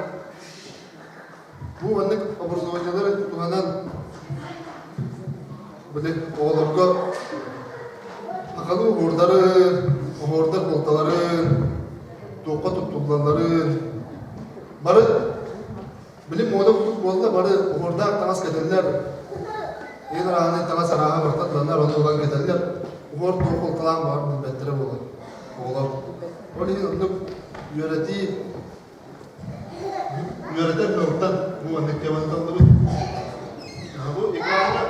Бу маннык оборудованиелары туһанан били оҕолорго сахалыы оһуордары, оһуордар буолталарын, туохха туттуллалларын бары Били муода курдук буолла, бары уһуурдаах таҥас кэтэллэр, иин арааһынай таҥас арааһа барыта тыланар, ону ылан кэтэллэр. Уһуор туох суолталаах баҕар билбэттэрэ буолар оҕолор. Ол иһин оннук үөрэтии үөрэтэр сыалтан бу маннык теманы таллыбыт. Бу экраҥҥа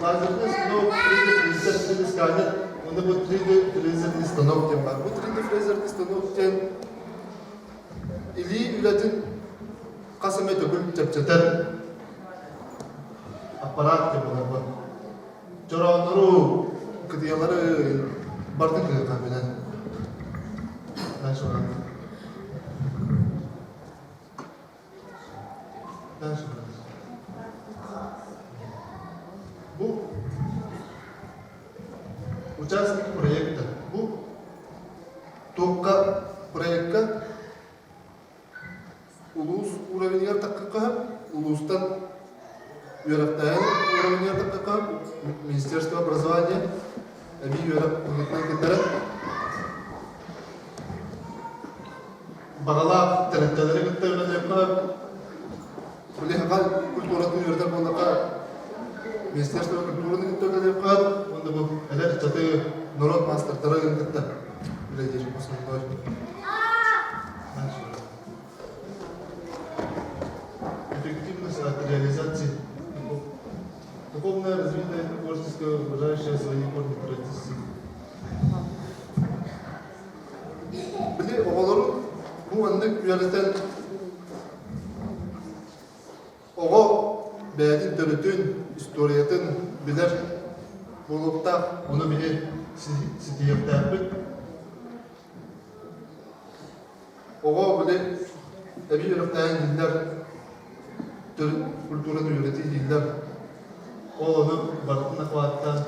лазерный станок, 3D принтер, 3D сканер, уонна бу 3D фрезерный станок диэн баар. Бу 3D фрезерный станок диэн Илии үлэтин хас эмэ төгүл чэпчэтэр аппараат диэн буолар. Чорооннору, кытыйалары барытын кыһыахха билэн. Дальше Дальше Бу участник проекта. Бу Туохха проекка улуус уровеньгар таххахха улуустан үөрэхтээһин уровеньгар таххахха Министерство образования эбии үөрэх быһыытынан киллэрэн баҕалаах тэрилтэлэри кытта үлэлиэххэ Билиһиҥҥэ культуратын үөрэтэр буоллахха Министерство культураны кытта үлэлиэххэ уонна бу эдэр ыччаты норуот маастардарын кытта үлэлиир основной. Эффективность от реализации духовное развитие творческое, уважающее свои корни традиции. Били оҕолору бу маннык үөрэтэн Оҕо бэйэтин төрүтүн, историятын билэр буолуохтаах, ону биһи ситиһиэхтээхпит. Оҕо били эбии үөрэхтээһин дииллэр, төрүт культураны үөрэтии дииллэр. Ол ону барытын охваттаан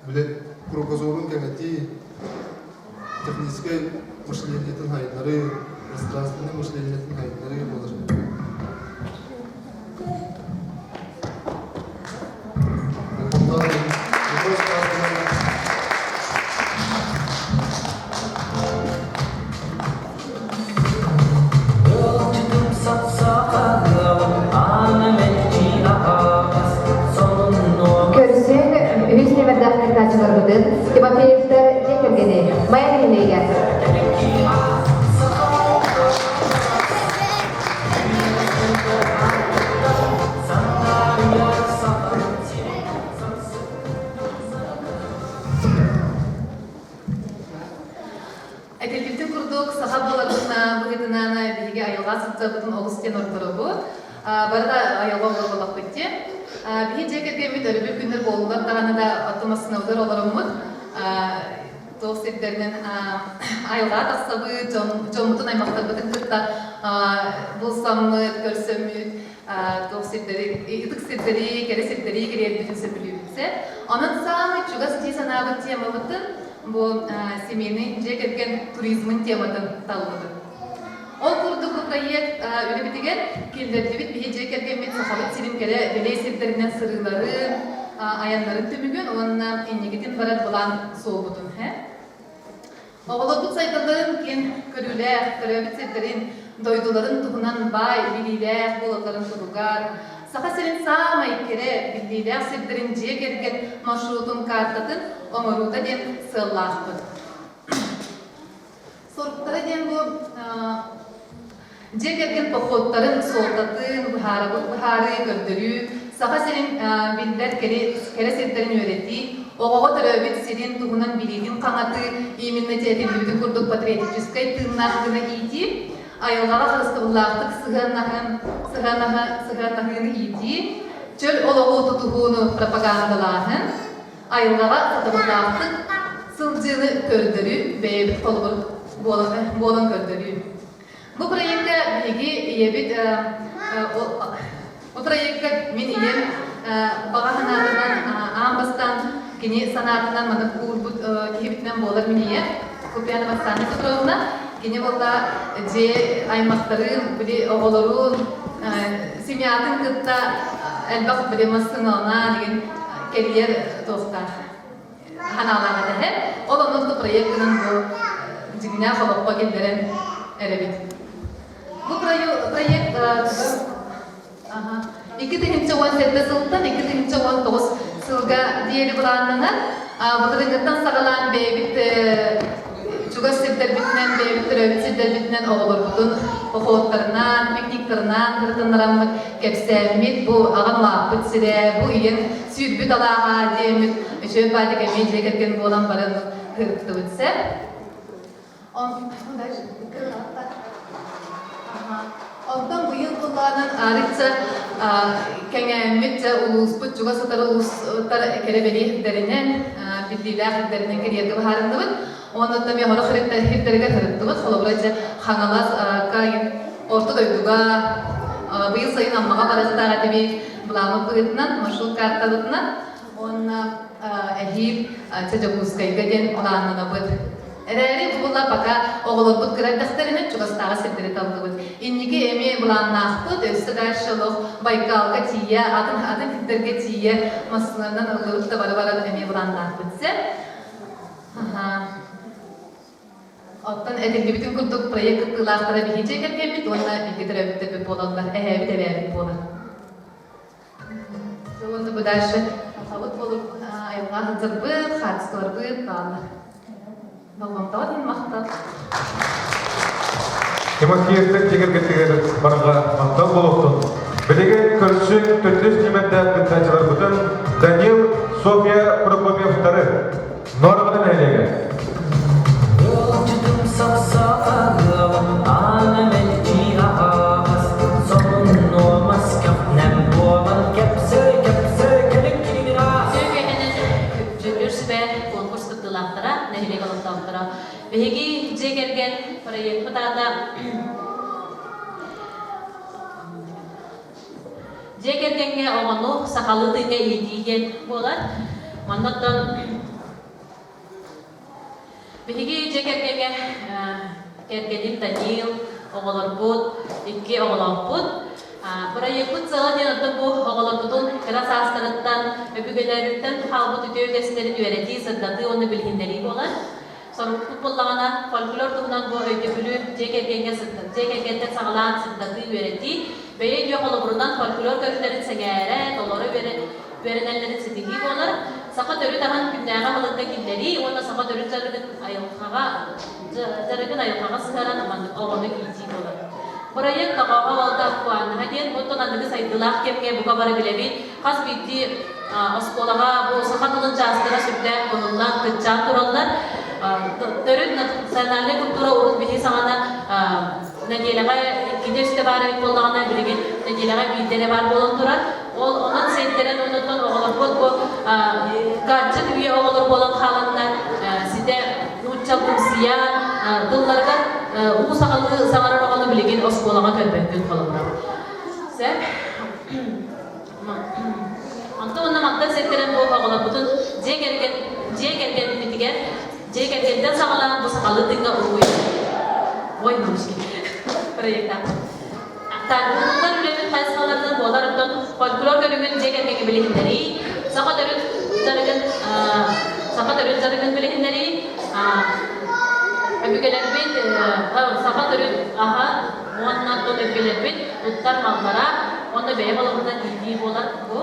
били кругозорун кэҥэтии, техническэй мышлениетын сайыннарыы, пространственнай мышлениетын сайыннарыы буолар. Көрсөн үһүс нүөмэрдээх кыттааччыларбытын Тимофеевтар дьиэ кэргэни Майа нэһилиэгэ. Этиллибитин курдук, саха буоларбытынан быһыытынан биһиги айылҕа сылдьарбытын олус диэн ордоробут. Бары да айылҕа олорор буоллахпыт дии. Биһи дьиэ кэргэммит өрөбүл күннэр буоллулар даҕаны да оттон массыынабытыгар олороммут туох сирдэринэн айылҕаҕа тахсабыт, дьоммутун, аймахтарбытын кытта булсаммыт, көрсөммүт, туох сирдэри, ытык сирдэри, кэрэ сирдэри кириэрбитин сөбүлүүбүт. Онон саамай чугас дии санаабыт темабытын бу семейный дьиэ кэргэн туризмын тематын таллыбыт. Ол курдук бу проект үлэбитигэр киллэрдибит биһи дьиэ кэргэммит Сахабыт сирин кэрэ бэлиэ сирдэринэн сырыыларын, айаннарын түмүгүн уонна инникитин барар былаан суолбутун. Оҕолорбут сайдалларын киэҥ көрүүлээх, төрөөбүт сирдэрин, дойдуларын туһунан баай билиилээх буолалларын туһугар, Саха сирин саамай кэрэ, биллиилээх сирдэрин дьиэ кэргэн маршрутун каартатын оҥоруута диэн сыаллаахпыт. Соруктара диэн бу дьиэ кэргэн походтарын суолтатын быһаарабыт быһаарыы, көрдөрүү, Саха сирин биллэр кэрэ сирдэрин үөрэтии, оҕоҕо төрөөбүт сирин туһунан билиитин хаҥатыы, именно этиллибитин курдук патриотическай тыыннаах гына иитии, айылҕаҕа харыстабыллаахтык сыһыаннаһын, сыһыаннаһыыны иитии, чөл олоҕу тутуһууну пропагандалааһын, айылҕаҕа сатабыллаахтык сылдьыыны көрдөрүү, бэйэбит холобур буолан көрдөрүү. Бу проекка биһиги ийэбит бу проекка мин ийэм баҕа санаатынан аан бастаан кини санаатынан маннык уурбут киһибитинэн буолар мин ийэм Купрянова Оксана Петровна кини буолла дьиэ аймахтарын били оҕолорун семьятын кытта элбэх били массыыналаан деген кэрийэр туохтаах ханаалаах этэ. Ол онон проект гынан бу дьиҥнээх олоххо киллэрэн эрэбит. Бу проект 2017 сылтан 2019 сылга диэри былааннанар. Былырыыҥҥыттан саҕалаан бэйэбит чугас сирдэрбитинэн, бэйэбит төрөөбүт сирдэрбитинэн оҕолорбутун походтарынан, пикниктарынан кырытыннараммыт, кэпсээммит, бу аҕам улааппыт сирэ, бу ийэм сүүрбүт алааһа диэммит үчүгэй баадык эмиэ дьиэ кэргэн буолан баран ырыттыбыт сэ. Онтон быйыл былаанан арыйца кэҥээммит улууспут чугас сытар улуустар кэрэ бэлиэ сирдэринэн, биллиилээх сирдэринэн кэриэргэ быһаарынныбыт. Оннуттан мен хорох сирдэригэр сырыттыбыт. Холобура, дьэ Хаҥалас орто дойдуга быйыл сайын Аммаҕа барыахтаах этибит. Былааммыт быһыытынан, маршрут картабытынан уонна эһиил Дьокуускайга диэн былааннанабыт. Эрээри бу була пока оҕолорбут кыра эрдэхтэринэ чугастааҕы сирдэри таллыбыт. Инники эмиэ былааннаахпыт, өссө дальше олох Байкалга тиийэ, атын атын сирдэргэ тиийэ массыынанан ыллыбыт да бары баран эмиэ былааннаахпыт сэ. Оттон этиллибитин курдук проект кыттыылаахтара биһиги дьиэ кэргэммит уонна бииргэ төрөөбүттэрбит буолаллар, эһээбит эбээбит буолар. Уонна бу дальше сахабыт буолуп айылҕа сылдьарбыт, хаачыстыбарбыт бааллар. Болҕомтоҕо иһин махтал. Тимофеевтар дьиэ кэргэттигэр барҕа махтал буолуохтун. Билигин көрсүҥ төрдүс нүмердээх кыттааччыларбытын Данил, Софья Прокопьевтары Норҕаны нэһилиэгэ. Ыалдьытым сапсаҕалыам, аана мэлдьи аһаҕас, сонун-нуомас көхнөм буолан кэпсээ-кэпсээ кэлин киирээ. Сүөкэһинэн дьүүллүүр сүбэ конкурс кыттыылаахтара, нэһилиэк олохтоохторо. Биһиги дьиэ кэргэн проекпыт аата Дьиэ кэргэҥҥэ оҕону сахалыы тыыҥҥа иитии диэн буолар. Манна оттон биһиги дьиэ кэргэҥҥэ кэргэним Данил, оҕолорбут, икки оҕолоохпут. Бырайыакпыт сыала диэн оттон бу оҕолорбутун кыра саастарыттан, өбүгэлэриттэн хаалбыт үтүө үгэстэрин үөрэтии, сырдатыы уонна билиһиннэрии буолар. Сорукпут буоллаҕына, фольклор туһунан бу өйдөбүлү дьиэ кэргэҥҥэ дьиэ кэргэнтэн саҕалаан сырдатыы, үөрэтии, бэйэ үтүө холобурунан фольклор көрүҥнэрин сэҥээрэ, толоро үөрэнэллэрин ситиһии буолар. Саха төрүт аһын күннээҕи аһылыкка киллэрии уонна саха төрүт дьарыгын айылҕаҕа дьарыгын айылҕаҕа сыһыаран маннык оҕону иитии буолар. Бырайыак тоҕооһо уолта актуальнаһа диэн оттон аныгы сайдыылаах кэмҥэ бука бары билэбит. Хас биирдии оскуолаҕа бу саха тылын чаастара сүрдээх булуллан, кыччаан тураллар. Төрүт национальнай культура урут биһи саҕана нэдиэлэҕэ иккитэ-үстэ баар эбит буоллаҕына, билигин нэдиэлэҕэ биирдэ эрэ баар буолан турар. Ол онон сиэттэрэн оннуттан оҕолорбут бу гаджет үйэ оҕолор буолан хааланнар ситэ нууччалгымсыйа тылларыгар уу саҕалыы саҥарар оҕону билигин оскуолаҕа көрбөккүн холобура. Сөп. Онтон уонна мантан сиэттэрэн бу оҕолорбутун дьиэ кэргэн дьиэ кэргэммитигэр дьиэ кэргэнтэн саҕалаан бу сахалыы тыыҥҥа уруһуй ой мамочки проектаах Тардыллар үлэбит хайысхаларынан буолар, оттон фольклор көрүҥүн дьиэ кэргэҥҥэ билиһиннэрии, Саха төрүт дьарыгын саха төрүт дьарыгын билиһиннэрии өбүгэлэрбит саха төрүт аһа уонна оттон өбүгэлэрбит туттар маллара уонна бэйэ олоҕунан иитии буолар бу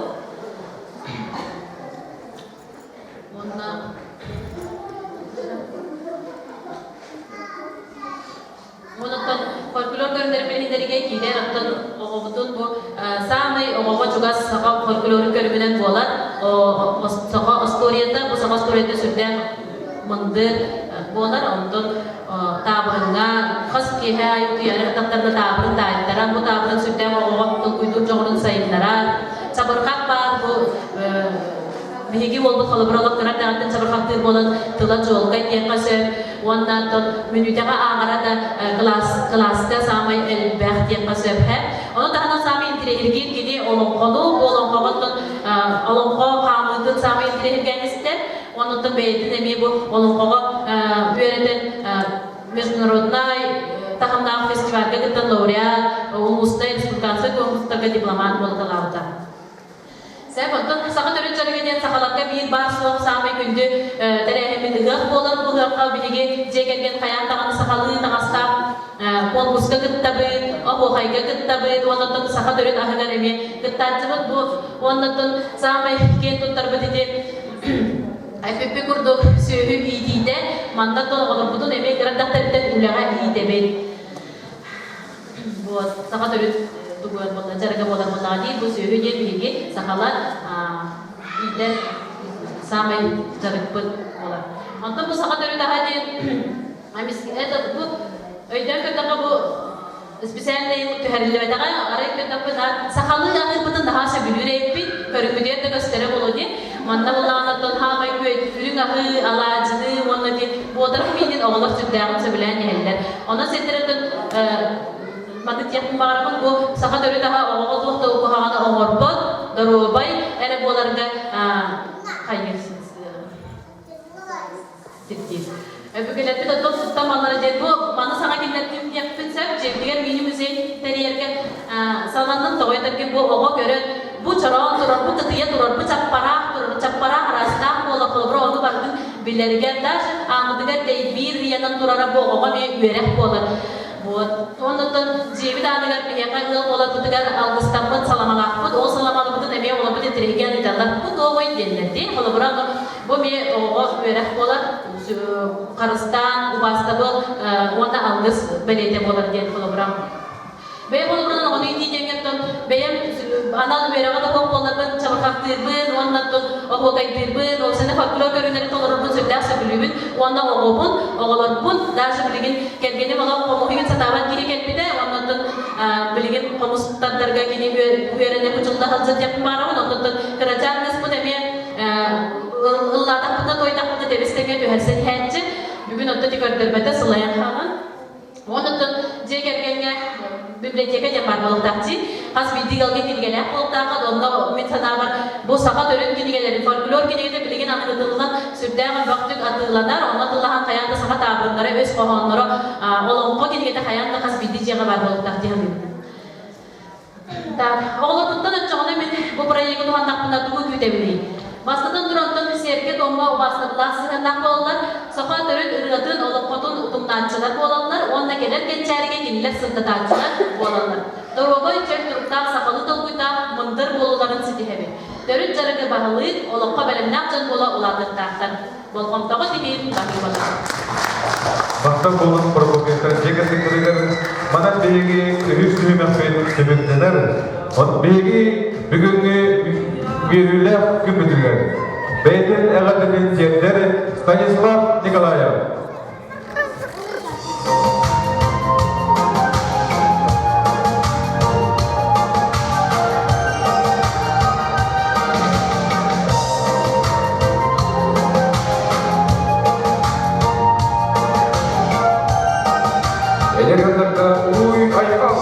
уонна Онон фольклор көрүҥнэрин билиһиннэригэ киирэр оттон оҕобутун бу саамай оҕоҕо чугас саха фольклорун көрүҥүнэн буолар саха остуоруйата бу саха остуоруйата сүрдээх мындыр буолар онтон таабырыҥҥа хас киэһэ аайы утуйары ытахтарына таабырын таайтаран бу таабырын сүрдээх оҕоҕо толкуйдуур дьоҕурун сайыннарар чабырҕах баар бу Биһиги уолбут холобура олох кыра эрдэҕиттэн чабырҕахтыыр буолан тыла чуолкай диэххэ сөп уонна оттон мүнүүтэҕэ ааҕара да кылаас кылааска саамай элбэх диэххэ сөп һэ. Ону таһынан саамай интириэһиргиир кини олоҥхону, бу олоҥхоҕо оттон олоҥхо хаамыытын саамай интириэһиргээн истэр. Оннуттан бэйэтин эмиэ бу олоҥхоҕо үөрэтэн международнай таһымнаах фестивальга кыттан лауреат, улуустай республиканскай конкурстарга дипломант буолуталаабыта. Сөп, оттон саха төрүт дьарыга диэн сахаларга биир баар-суох саамай күндү тэрээһиммит ыһыах буолар. Бу ыһыахха биһиги дьиэ кэргэн хайаан даҕаны сахалыы таҥастаах конкурска кыттабыт, оһуохайга кыттабыт, уонна оттон саха төрүт аһыгар эмиэ кыттааччыбыт. Бу уонна оттон саамай киэн туттарбыт ити эппиппит курдук сүөһү иитиитэ. Манна оттон оҕолорбутун эмиэ кыра эрдэхтэриттэн үлэҕэ иитэбит. Вот, саха төрүт тугуан буолла, дьарыга буолар буоллаҕа дии, бу сүөһү диэн биһиги сахалар иитэр саамай дьарыкпыт буолар. Онтон бу саха төрүт аһа диэн это бу өйдөөн көрдөххө бу специальный түһэриллибэтэҕэ, арай көрдөхпүт сахалыы аһыырбытын наһаа сөбүлүүр эбиппит, көрүҥмүтүгэр да көстөрө буолуо дии. Манна буллаҕына оттон хаамай күөт, үрүҥ аһыы, алаадьыны уонна ди буодарах миинин оҕолор сүрдээҕин сөбүлээн иһэллэр. Онон сирдэрин маннык диэхпин баҕарабын, бу саха төрүт аһа оҕоҕо туох да куһаҕаны оҥорбот, доруобай эрэ буоларга хайыыр Сирдиир. Өбүгэлэрбит оттон туттан маллара диэн бу маны саҥа киллэрдим диэхпин сөп. Дьиэтигэр мини-музей тэрийэргэ саланнын тоҕо этэргэ бу оҕо көрөн бу чороон турар, бу кытыйа турар, бу чаппараах турар, чаппараах араастаах буола холобура ону барытын билэригэр даже аамытыгар дэйбиир ыйанан турара бу оҕоҕо эмиэ үөрэх буолар. Вот. Оннуттан дьиэбит ааныгар биһиэхэ ыал буоларбытыгар алгыстаммыт саламалаахпыт, ол саламалабытын эмиэ оҕолорбут интэриэһиргээн ыыталлар. Бу туоҕуй диэннэр дии. Холобура, бу эмиэ оҕоҕо үөрэх буолар, харыстаан, убаастабыл уонна алгыс бэлиэтэ буолар диэн холобура. Бэйэм холобурунан оҕону иитии диэҥҥэ оттон бэйэм анал үөрэҕэ да суох буолларбын чабырҕахтыырбын уонна оттон оһуокайдыырбын, ол сэнэ фольклор көрүҥнэрин толорорбун сүрдээх сөбүлүүбүн уонна оҕобун, оҕолорбун даже билигин кэргэним олох хомуһуйун сатаабат киһи кэлбитэ уонна оттон билигин хомус тардарга кини үөрэнэ кучулла сылдьар диэхпин баҕарабын. Онтон кырачаан кыыспыт эмиэ ыллаатахпытына, туойдахпытына тэбис-тэҥҥэ түһэрсэн иһээччи. Бүгүн оттон ити көрдөрбөтө сылайан хаалан. Онон дьиэ кэргэҥҥэ библиотека диэн баар буолуохтаах дии. Хас биирдии ыалга кинигэлээх буолуохтааххыт. Онно мин санаабар бу саха төрүт кинигэлэрин, фольклор кинигэтэ билигин аныгытыллан сүрдээх элбэхтик атыыланар. Онно атыылаһан хайаан да саха таабырыннара, өс хоһоонноро, олоҥхо кинигэтэ хайаан да хас биирдии дьиэҕэ баар буолуохтаах дии саныыбын. Так, оҕолорбуттан оччоҕуна мин бу проегы туһаннахпына тугу күүтэбиний? Бастатан туран, сиэргэ-туомҥа убаастабыллаах сыһыаннаах буолаллар, саха төрүт ырыатын, олоҥхотун утумнааччылар буолаллар уонна кэлэр кэнчээригэ кинилэр сырдатааччылар буолаллар. Доруобай, чөл туруктаах сахалыы толкуйдаах мындыр буолууларын ситиһэбит. Төрүт дьарыгы баһылыыр, олоххо бэлэмнээх дьон буола улаатыахтаахтар. Болҕомтоҕо тиһиин баһыыбалар. Махтал буолун Прокопьевтар дьиэ кэргэттэригэр манан биһиги үһүс түһүмэхпит түмүктэнэр. От биһиги бүгүҥҥү үөрүүлээх күммүтүгэр бэйэтин эҕэрдэтин тиэрдэр Станислав Николаев. Эдэр ыалларга уруй-айхал!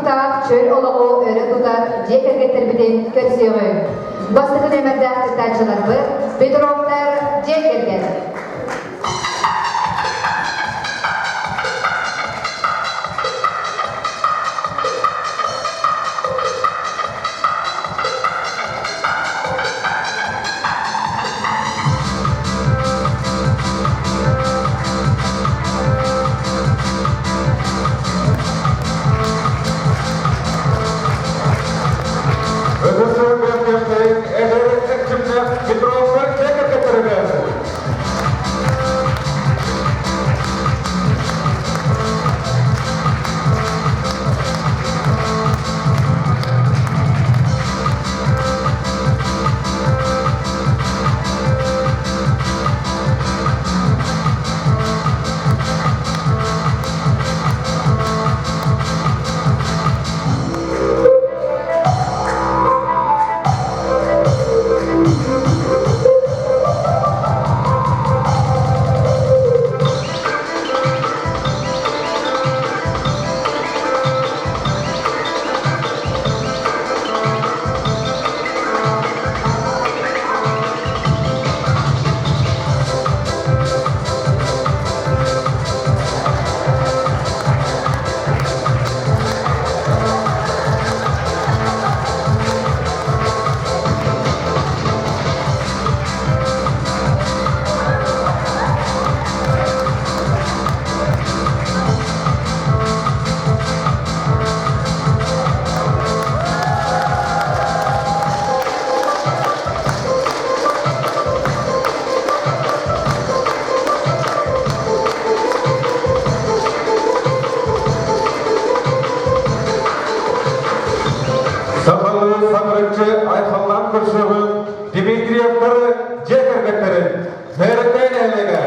туруктаах чөл олоҕу өрө тутар дьиэ кэргэттэрбитин көрсүөҕүҥ. Бастакы нүөмэрдээх кыттааччыларбыт Петровтар дьиэ кэргэн. Өтөсөбүөхтээхтэрин эдэр эрчимнээх Петровтар дьиэ кэргэттэригэр Сахалыы самырыччы айхаллаан көрсөҕүн Дмитриевтары дьиэ кэргэттэрин Нөөрөкөй нэһилиэгэ.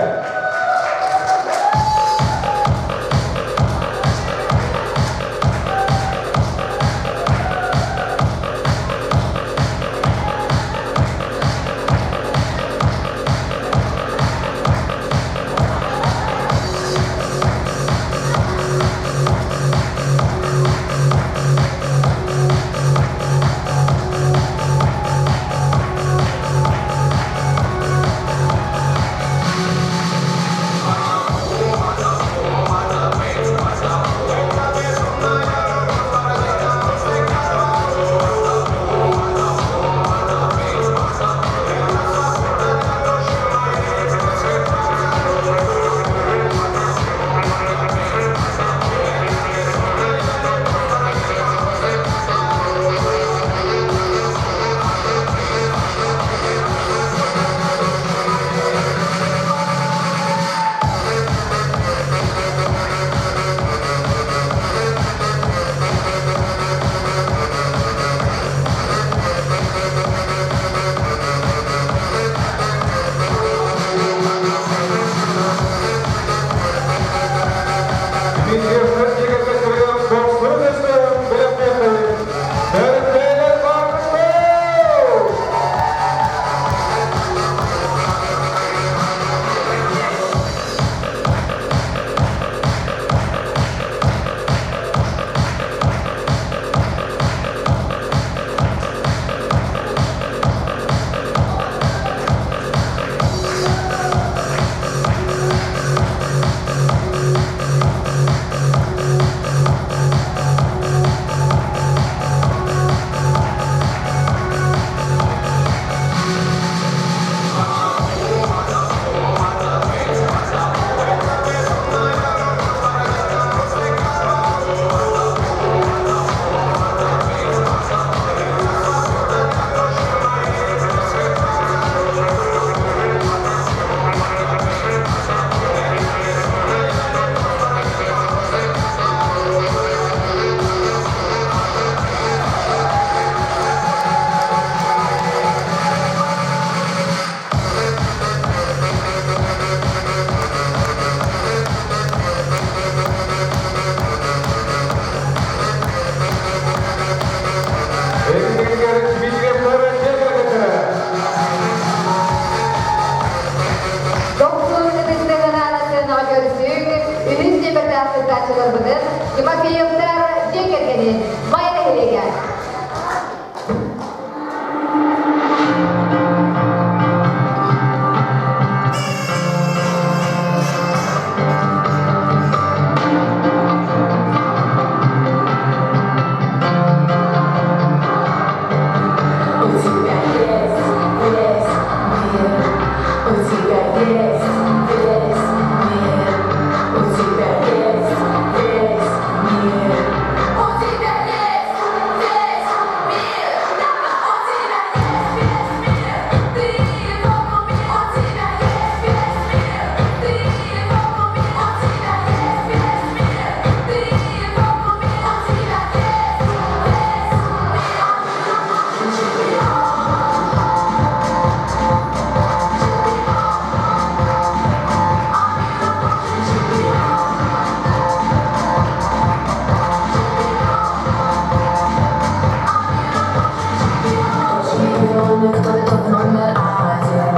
ли кто-то в номер один?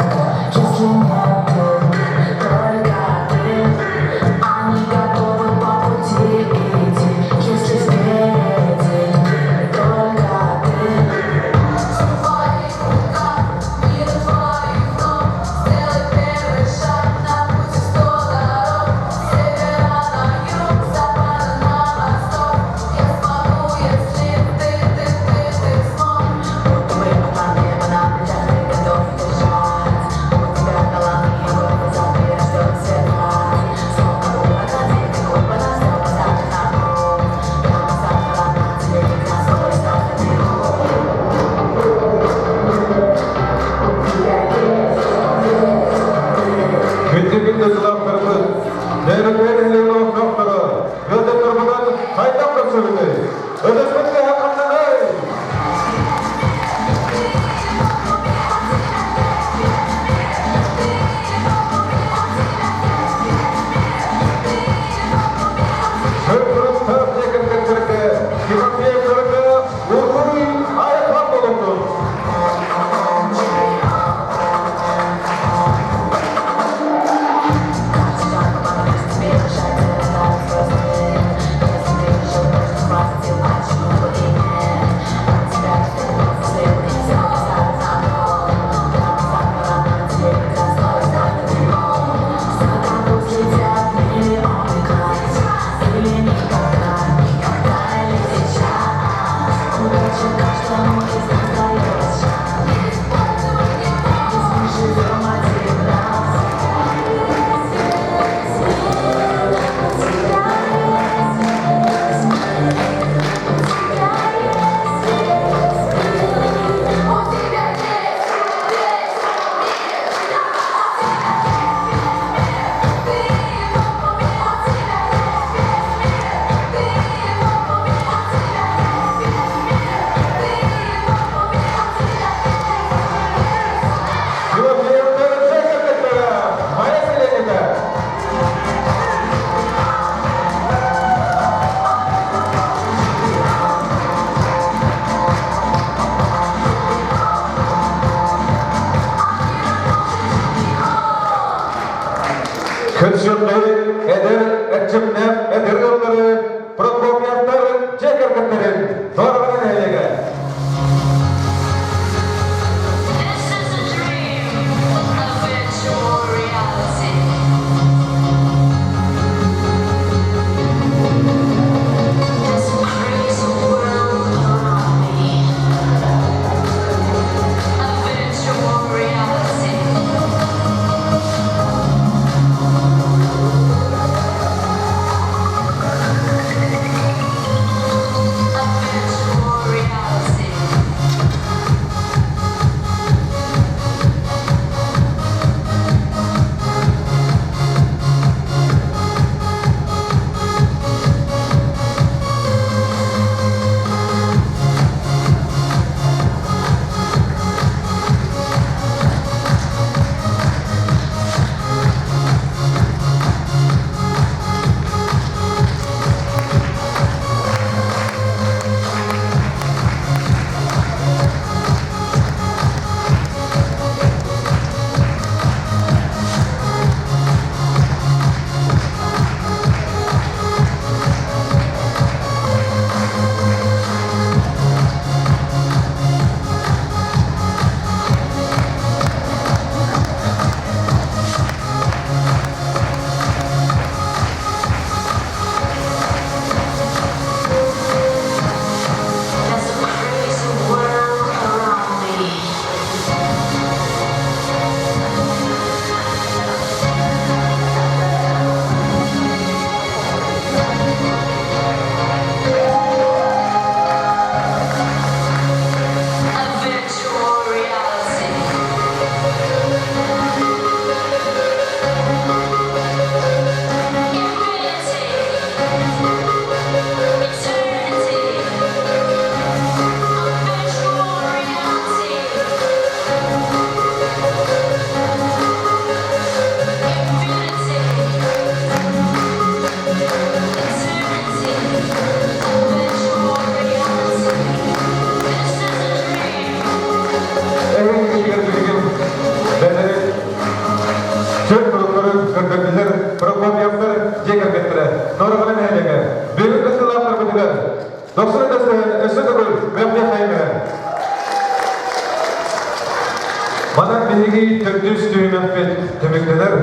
Если нет ты, только ты. Они готовы по пути идти, если впереди только ты. Твоих руках мир твоих ног, сделай первый шаг на пути сто дорог, с севера на юг, с запада на восток. Я смогу, если ты, ты, ты, ты смог. Будто бы одна небо на плечах ты готов держать. У тебя талант и огонь в глазах прирожден светлать. Словно ураган ветер по нас все поставит на круг. Прямо сахара на теле красой Күндү күндү сылаптарбыт, нөрүкөр элек олохтоохторо, ыалдьыттарбытын хайдах көрсөбүтүй? Ытыспыт тыаһа хамнанай! Сыртырыттаах дьиэ кэргэттэргэ, Тимофеевтарга уруй айхан буолуохтун! Каждому из нас дает шанс. Ведь мы живем один раз. У тебя есть весь мир, Тимофеевтар дьиэ кэргэттэрэ, Майа сэлиэнньэтэ! Көрсүөххэ эдэр эрчимнээх эдэр ыаллары Прокопьевтар дьиэ кэргэттэрин Дорога нэһилиэгэ. This is a dream, a virtual reality. There's a crazy world around me. A virtual reality. Манан биһиги төрдүс түһүмэхпит түмүктэнэр.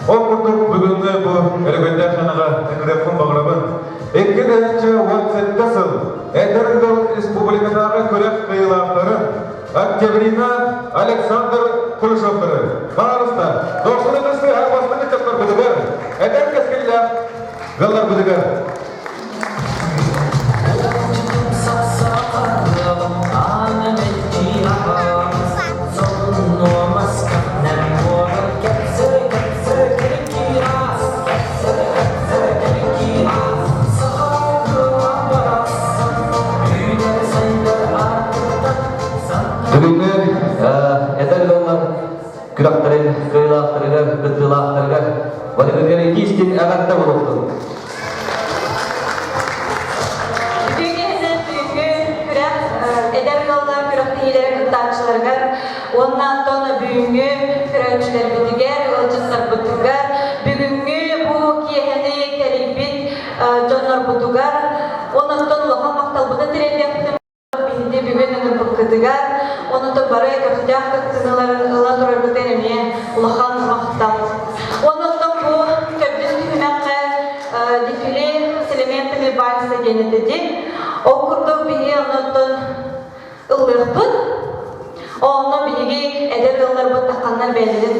Ол курдук бүгүҥҥү бу өрөгөйдөөх ханаҕа ыҥырыахпын баҕарабын. 2017 сыл Эдэр ыал республикатааҕы күрэх кыайыылаахтарын Октябрина Александр Кулешовтары баҕарыста дохсун ытысы бастыҥ ыччаттарбытыгар эдэр кэскиллээх ыалларбытыгар. Бүгүҥҥү эдэр ыаллар күрэхтэрин кыайыылаахтарыгар, кыттыылаахтарыгар барыгытыгар итии-истиҥ эҕэрдэ буолуохтун! Үтүө киһинэн бүгүҥҥү күрэх эдэр ыаллар күрэхтэһиилэрэ кыттааччыларыгар уонна оттон бүгүҥҥү көрөөччүлэрбитигэр, ыалдьыттарбытыгар, бүгүҥҥү бу киэһэни тэрийбит дьоннорбутугар онон улахан махталбытын тириэрдиэхпитин биһиги бүгүн ыҥырбыккытыгар, онон бары көхтөөх кыттыыларын ыла тураргытын эмиэ улахан махтал. Онон бу төрдүс түһүмэххэ дефиле с элементами вальса диэн этэ Ол курдук биһиги оннуттан ыллыахпыт. Онно биһиги эдэр ыалларбыт тахханнар бэйэлэрин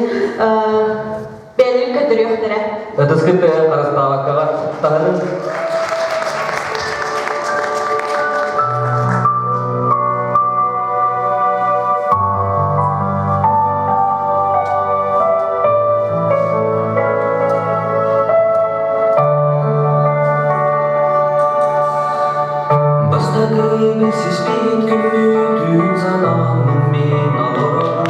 бэйэлэрин көрдөрүөхтэрэ. Ытыскыт тыаһын харыстаабаккаҕа таһынын. Бастакы билсиспит күммүтүн санааммын мин олоробун.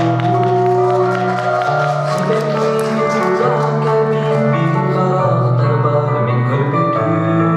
Сибэккини тулаан кэлбит биир харахтарбар мин көрбүтүм.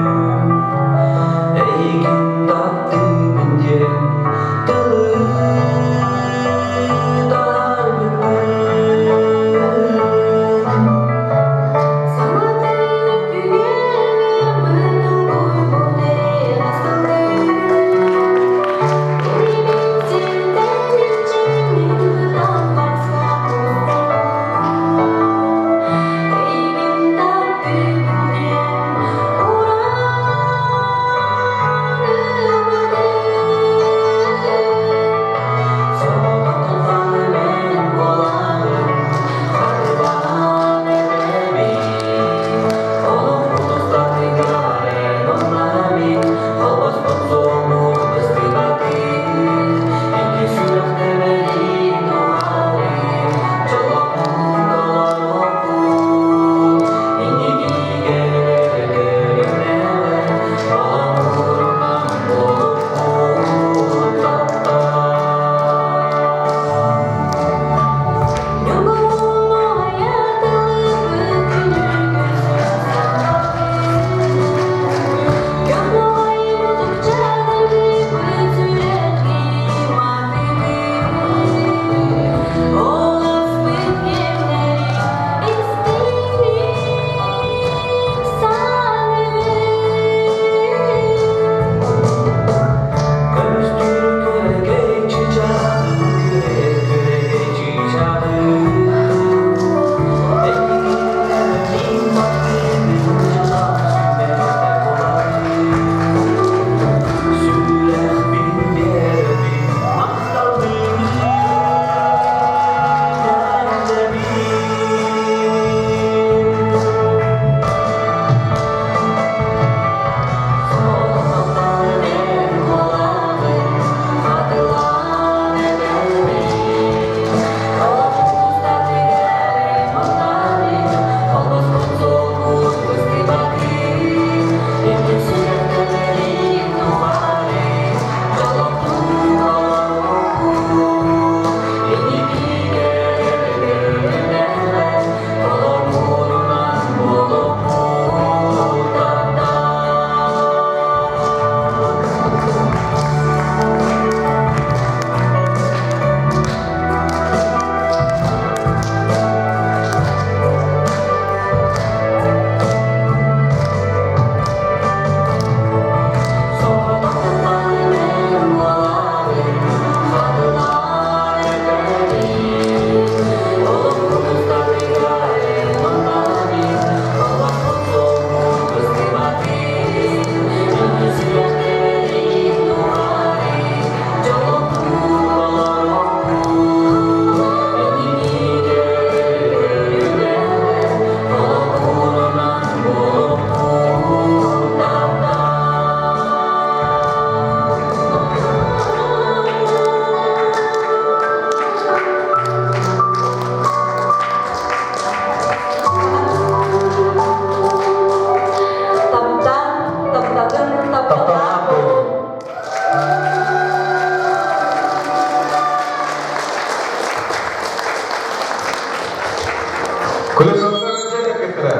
Колесоттар дьиэ кэргэттэрэ.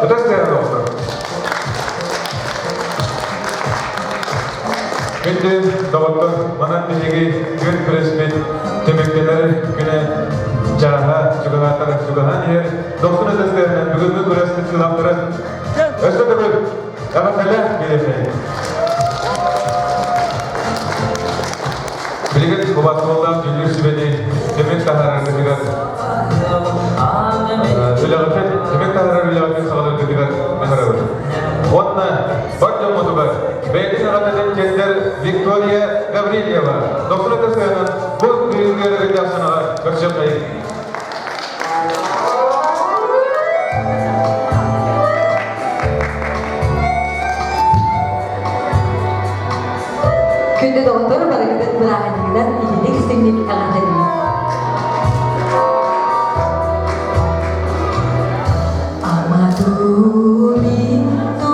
Ытыс тыаһын охсор. Күндү доҕоттор, манан биһиги күн күрэспит түмүктэнэр күнэ чааһа чугаһаатар чугаһаан иһэр. Дохсун ытыс тыаһынан бүгүҥҥү күрэс кыттыылаахтарын өссө төгүл эҕэрдэлээх биэриэххэйиҥ. Билигин убаастабыллаах дьүүллүүр сүбэни түмүк таһаараргытыгар үлэҕитин түмүк таһаарар үлэҕитин саҕалыыргытыгар ыҥырабыт. Уонна бар дьоммутугар бэйэтин эҕэрдэтин тиэрдэр Виктория Гаврильева дохсун ытыс бу бүгүҥҥү өрөгөйдөөх саҥаҕа көрсүөххэйиҥ. Күндү доҕоттор, барыгытын бырааһынньыгынан итинник истиҥник эҕэрдэлиибит. Аматуми ту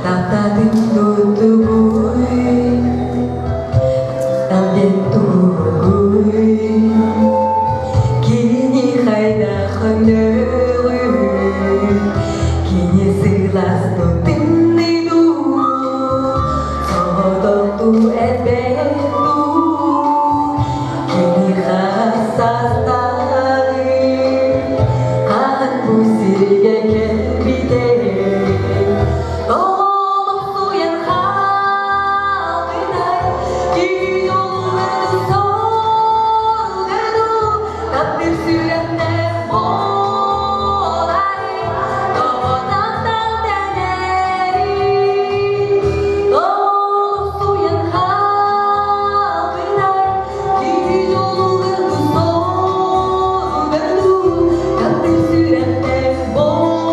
таптадым тутубуй Талден тугуй Кини хайдах өҥнөөҕүй Кини сылаас тымныы дуу Соҕотохтуу элбэх дуу Кини хас саастааҕый Хаһан бу сиргэ кэлбитэй Тоҕолохсуйан хаалбытай Киин олугар соругаду Таптыр сүрэхтээх буолари Тоҕо таптал дэнэрий Тоҕолохсуйан хаалбытай Киин олугар соругаду Таптыр сүрэхтээх буолари.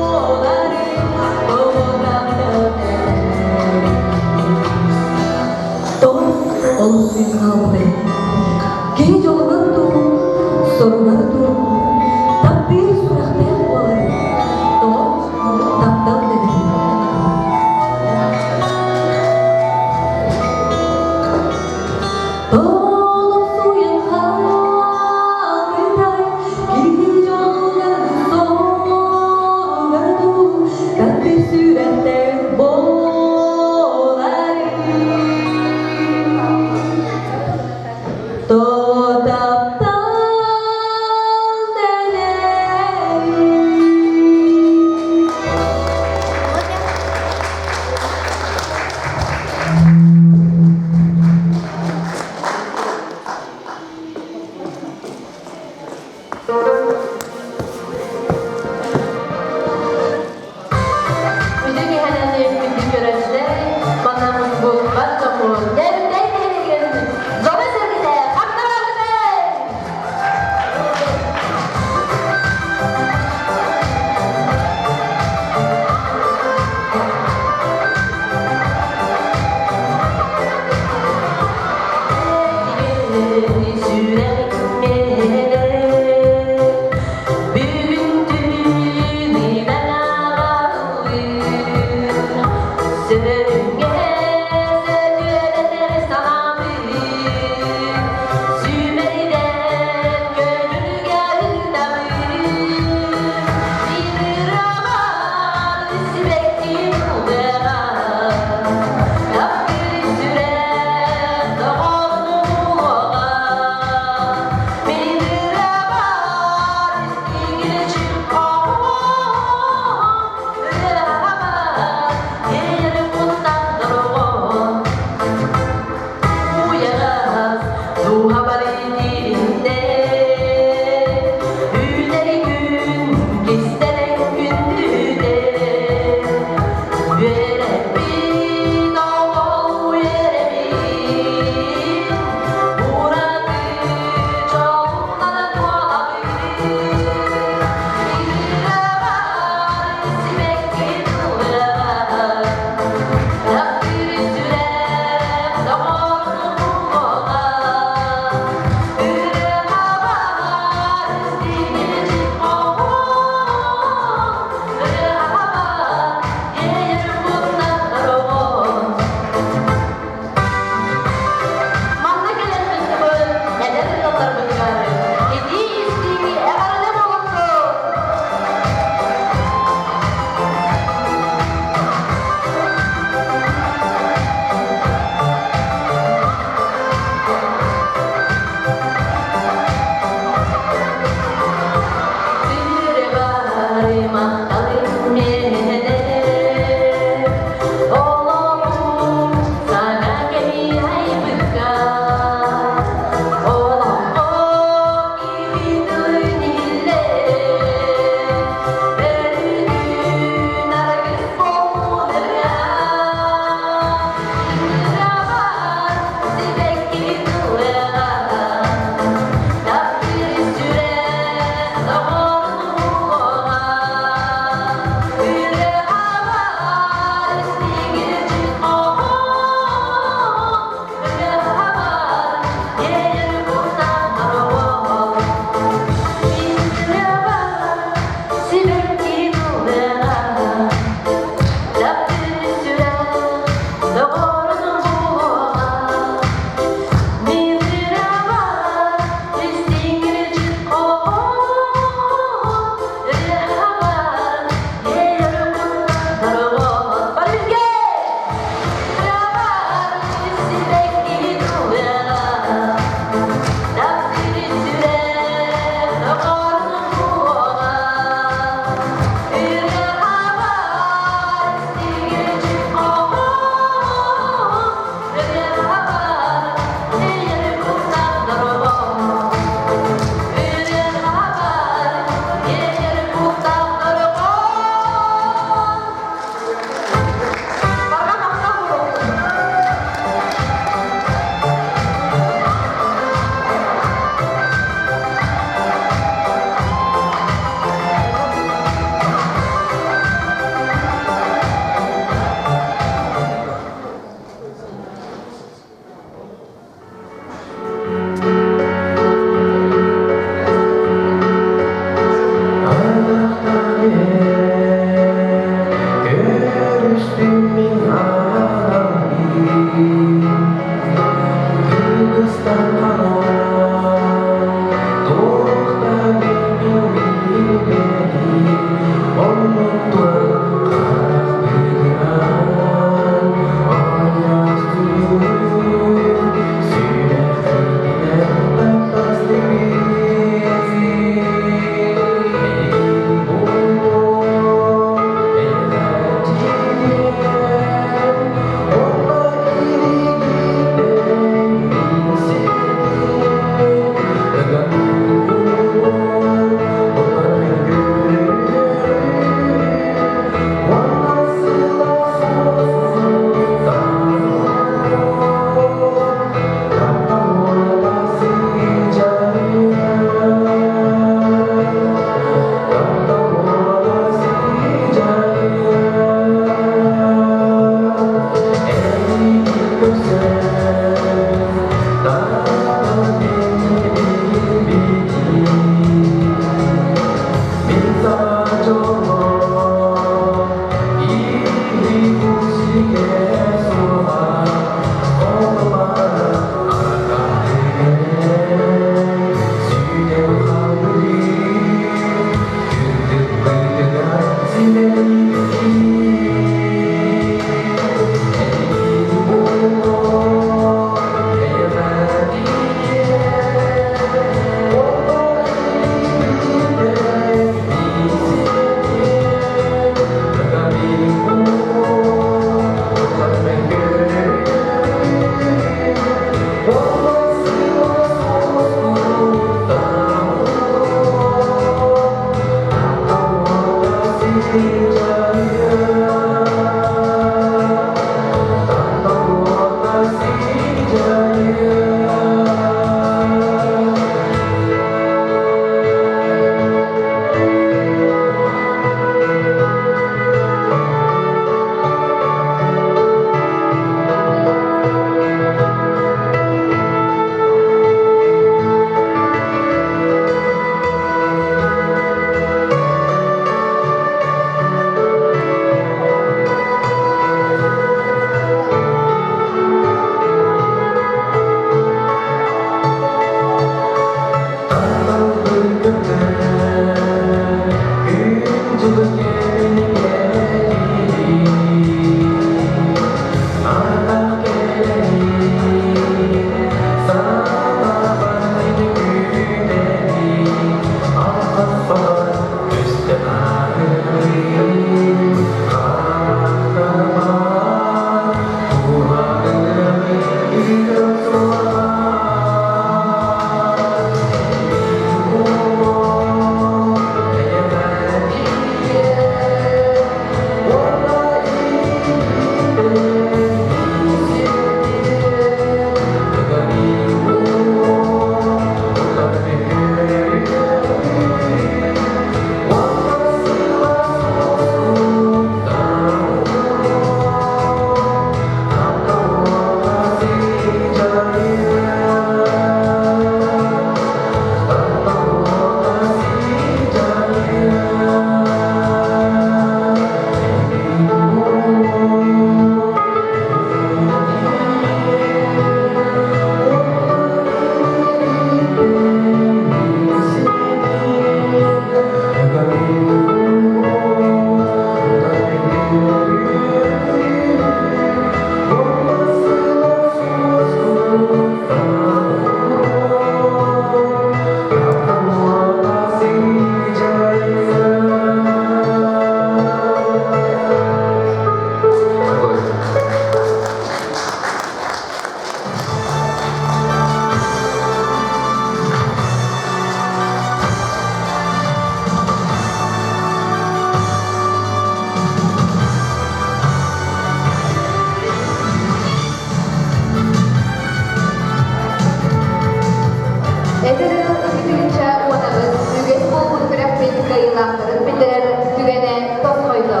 кыайыылаахтарын биллэрэр түгэнэ тосхойдо.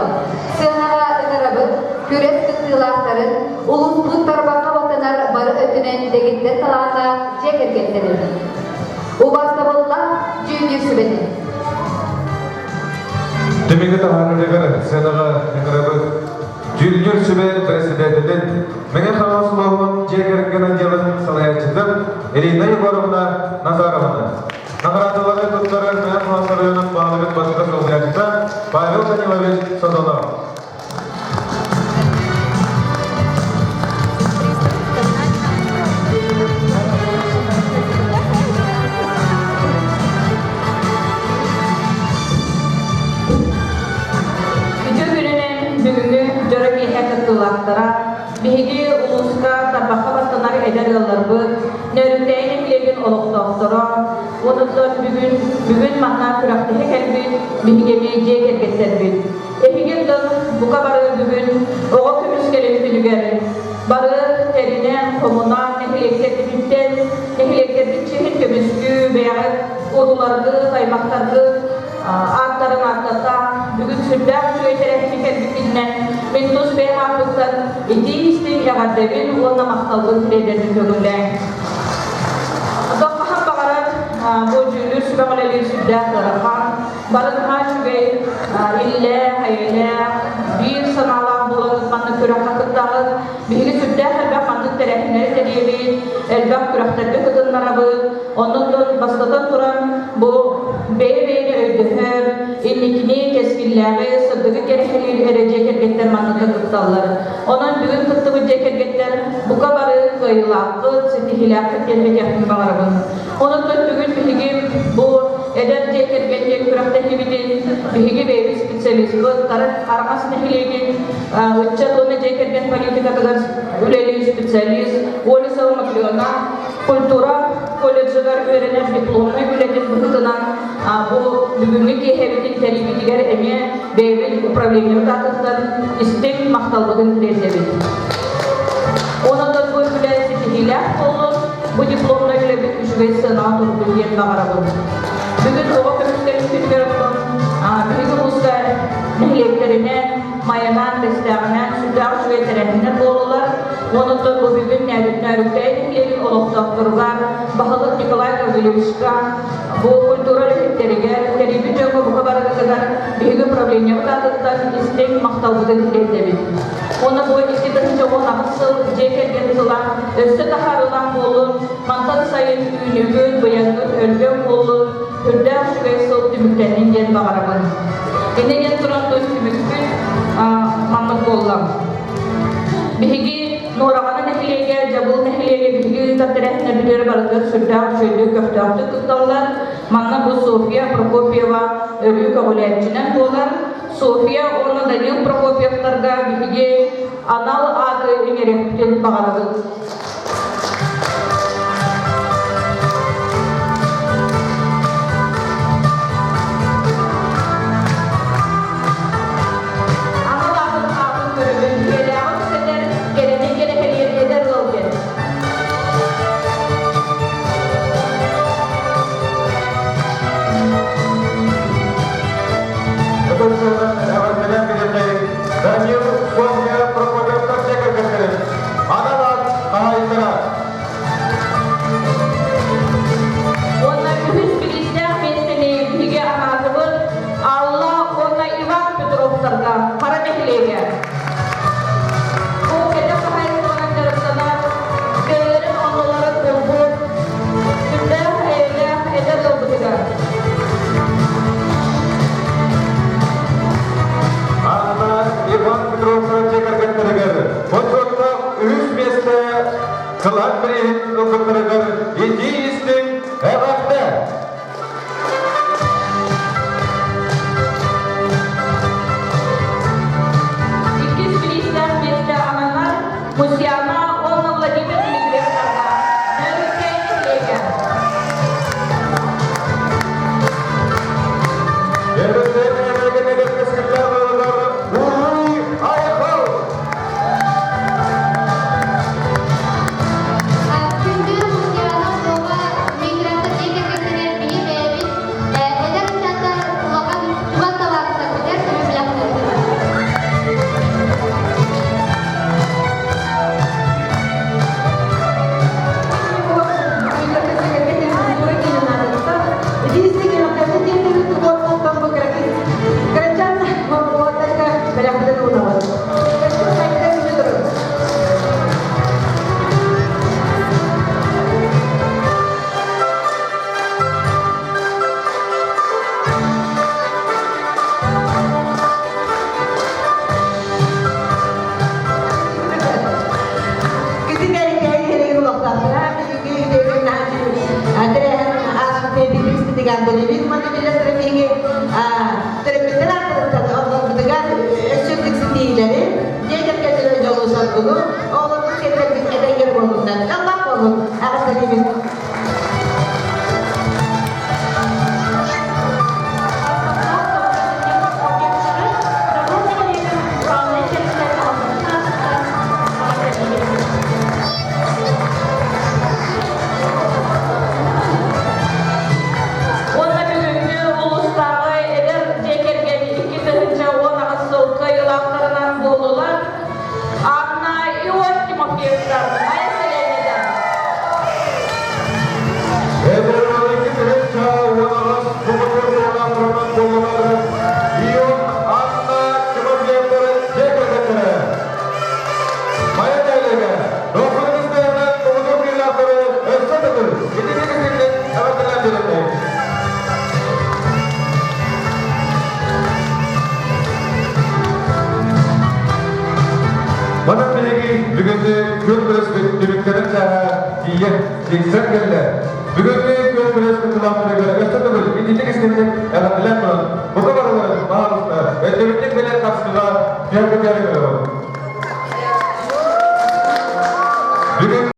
Сыанаҕа ыҥырабыт, күрэс кыттыылаахтарын, улууспут тарбахха баттанар бары өттүнэн дэгиттэр талааннаах дьиэ кэргэттэрин. Убаастабыллаах дьүүллүүр сүбэтин. Түмүгү таһаарарыгар сыанаҕа ыҥырабыт Дьүүллүүр сүбэ председателин Мэҥэ Хаҥалас улууһун дьиэ кэргэн отделын салайааччытын Ирина Егоровна Назарованы. Наҕараадалары туттарар Мэҥэ Хаҥалас оройуонун баһылыгын бастакы солбуйааччыта Павел Данилович Содонов. Үтүө күнүнэн бүгүҥҥү дьоро киэһэ кыттыылаахтара, биһиги улууска тарбахха баттанар эдэр ыалларбыт, Нөөрүктээйи нэһилиэгин олохтоохторо, уонуттан бүгүн бүгүн манна күрэхтэһэ кэлбит биһиги эмиэ дьиэ кэргэттэрбит. Эһиги дьон бука бары бүгүн оҕо көмүскэлин күнүгэр бары тэринэн, хомунан, нэһилиэктэрбититтэн, нэһилиэктэрбит чиһин көмүскүү, бэйэҕит уотуларгыт, аймахтаргыт ааттарын ааттата, бүгүн сүрдээх үчүгэй тэрээһини кэлбиккитинэн мин тус бэйэм ааппыттан итии-истиҥ эҕэрдэбин уонна махталбын тириэрдэрбин көҥүллээҥ. Хаһан баҕарар бу дьүүллүүр сүбэҕэ үлэлиир сүрдээх ыарахан, бары наһаа үчүгэй, иллээх, эйэлээх, биир санаалаах буолан маннык күрэххэ кыттаҕыт. Биһиги сүрдээх элбэх маннык тэрээһиннэри тэрийэбит, элбэх күрэхтэргэ кытыннарабыт. Онон бастатан туран бу бэйэ-бэйэни өйдөһөр, инникини кэскиллээҕи, сырдыгы кэрэһэлиир эрэ дьиэ кэргэттэр манныкка кытталлар. Онон бүгүн кыттыбыт дьиэ кэргэттэр бука бары кыайыылааххыт, ситиһиилээххит диэн этиэхпин баҕарабын. Онон бүгүн биһиги бу эдэр дьиэ кэргэн диэн күрэхтэһиибитин биһиги бэйэбит специалиспыт Арҕас нэһилиэгин ыччат уонна дьиэ кэргэн политикатыгар үлэлиир специалист Олесова Матрена культура колледжыгар үөрэнэр дипломнай үлэтин быһыытынан бу бүгүҥҥү киэһэбитин тэрийбитигэр эмиэ бэйэбит управлениебыт аатыттан истиҥ махталбытын тириэрдэбит. Онон бу үлэ ситиһиилээх буоллун, бу дипломнай үлэбит үчүгэй сыанаҕа турдун диэн баҕарабын. Бүгүн оҕо көмүскэлин күнүгэр оттон биһиги улууска нэһилиэктэринэн, Майанан, Бэстээҕинэн сүрдээх үчүгэй тэрээһиннэр буоллулар. Онон бу бүгүн Нөөрүктээй нэһилиэгин олохтоохторугар баһылык Николай Гаврильевичка бу культура үлэһиттэригэр, тэрийбит дьоҥҥо бука барыгытыгар биһиги управлениебыт аатыттан истиҥ махталбытын тириэрдэбит. Уонна бу 2018 сыл дьиэ кэргэн сыла өссө таһаарыылаах буоллун, мантан сайын үүнүүгүт, быйаҥҥыт өлгөм буоллун, үрдээх үчүгэй сыл түмүктэннин диэн баҕарабын. Инньэ диэн туран түмүкпүт маннык буолла. Биһиги Нуораҕана нэһилиэгэ, Дьабыл нэһилиэгэ биһиги ыытар тэрээһиннэрбитигэр барытыгар сүрдээх үчүгэйдик көхтөөхтүк кытталлар. Манна бу Софья Прокопьева өрүү көҕүлээччинэн буолар. Софья уонна Данил Прокопьевтарга биһиги анал ааты иҥэриэхпитин баҕарабыт. Анал аатын аатын көрөбүн, үйэлээҕи үксэтэр, кэрэни кэрэһэлиир эдэр ыал диэн. Эҕэрдэлээн билэрдэйик Данил Софья Прокопьевтар дьиэ кэргэттэрин анал аат хаһаайыттара. Истиҥ уонна биллэр трофейги төрөппүттэр ааттарыттан оҕолорбутугар өссө үрдүк ситиһиилэри, дьиэ кэргэннэрэ дьолу-соргуну, оҕолорбут сиэннэрбит этэҥҥэ буолуннар. Дьоллоох буолун, эҕэрдэлиибит! Уонна бүгүҥҥү улуустааҕы эдэр дьиэ кэргэн 2018 сыл кыайыылаахтарынан буоллулар Анна Ион Тимофеевтар Майа сэлиэнньэтэ. Эдэр 2018 муҥутуур кыайыылаахтарынан буоллулар Ион Анна Тимофеевтар дьиэ кэргэттэрэ. Майа нэһилиэгэ Дохуотунан муҥутуур кыайыылаахтары өссө төгүл итинник итинник эҕэрдэлээн биэрэллэр. Манан биһиги бүгүҥҥү күөн күрэспит түмүктэрин чааһа тиийэн тиксэн кэллэ. Бүгүҥҥү күөн күрэс кыттыылаахтарыгар өссө төгүл итинник истиҥник эҕэрдэлээн туран, бука барыларын баһаалыста өйдөбүнньүк бэлиэ харчыга түһэргэ көрөбүт.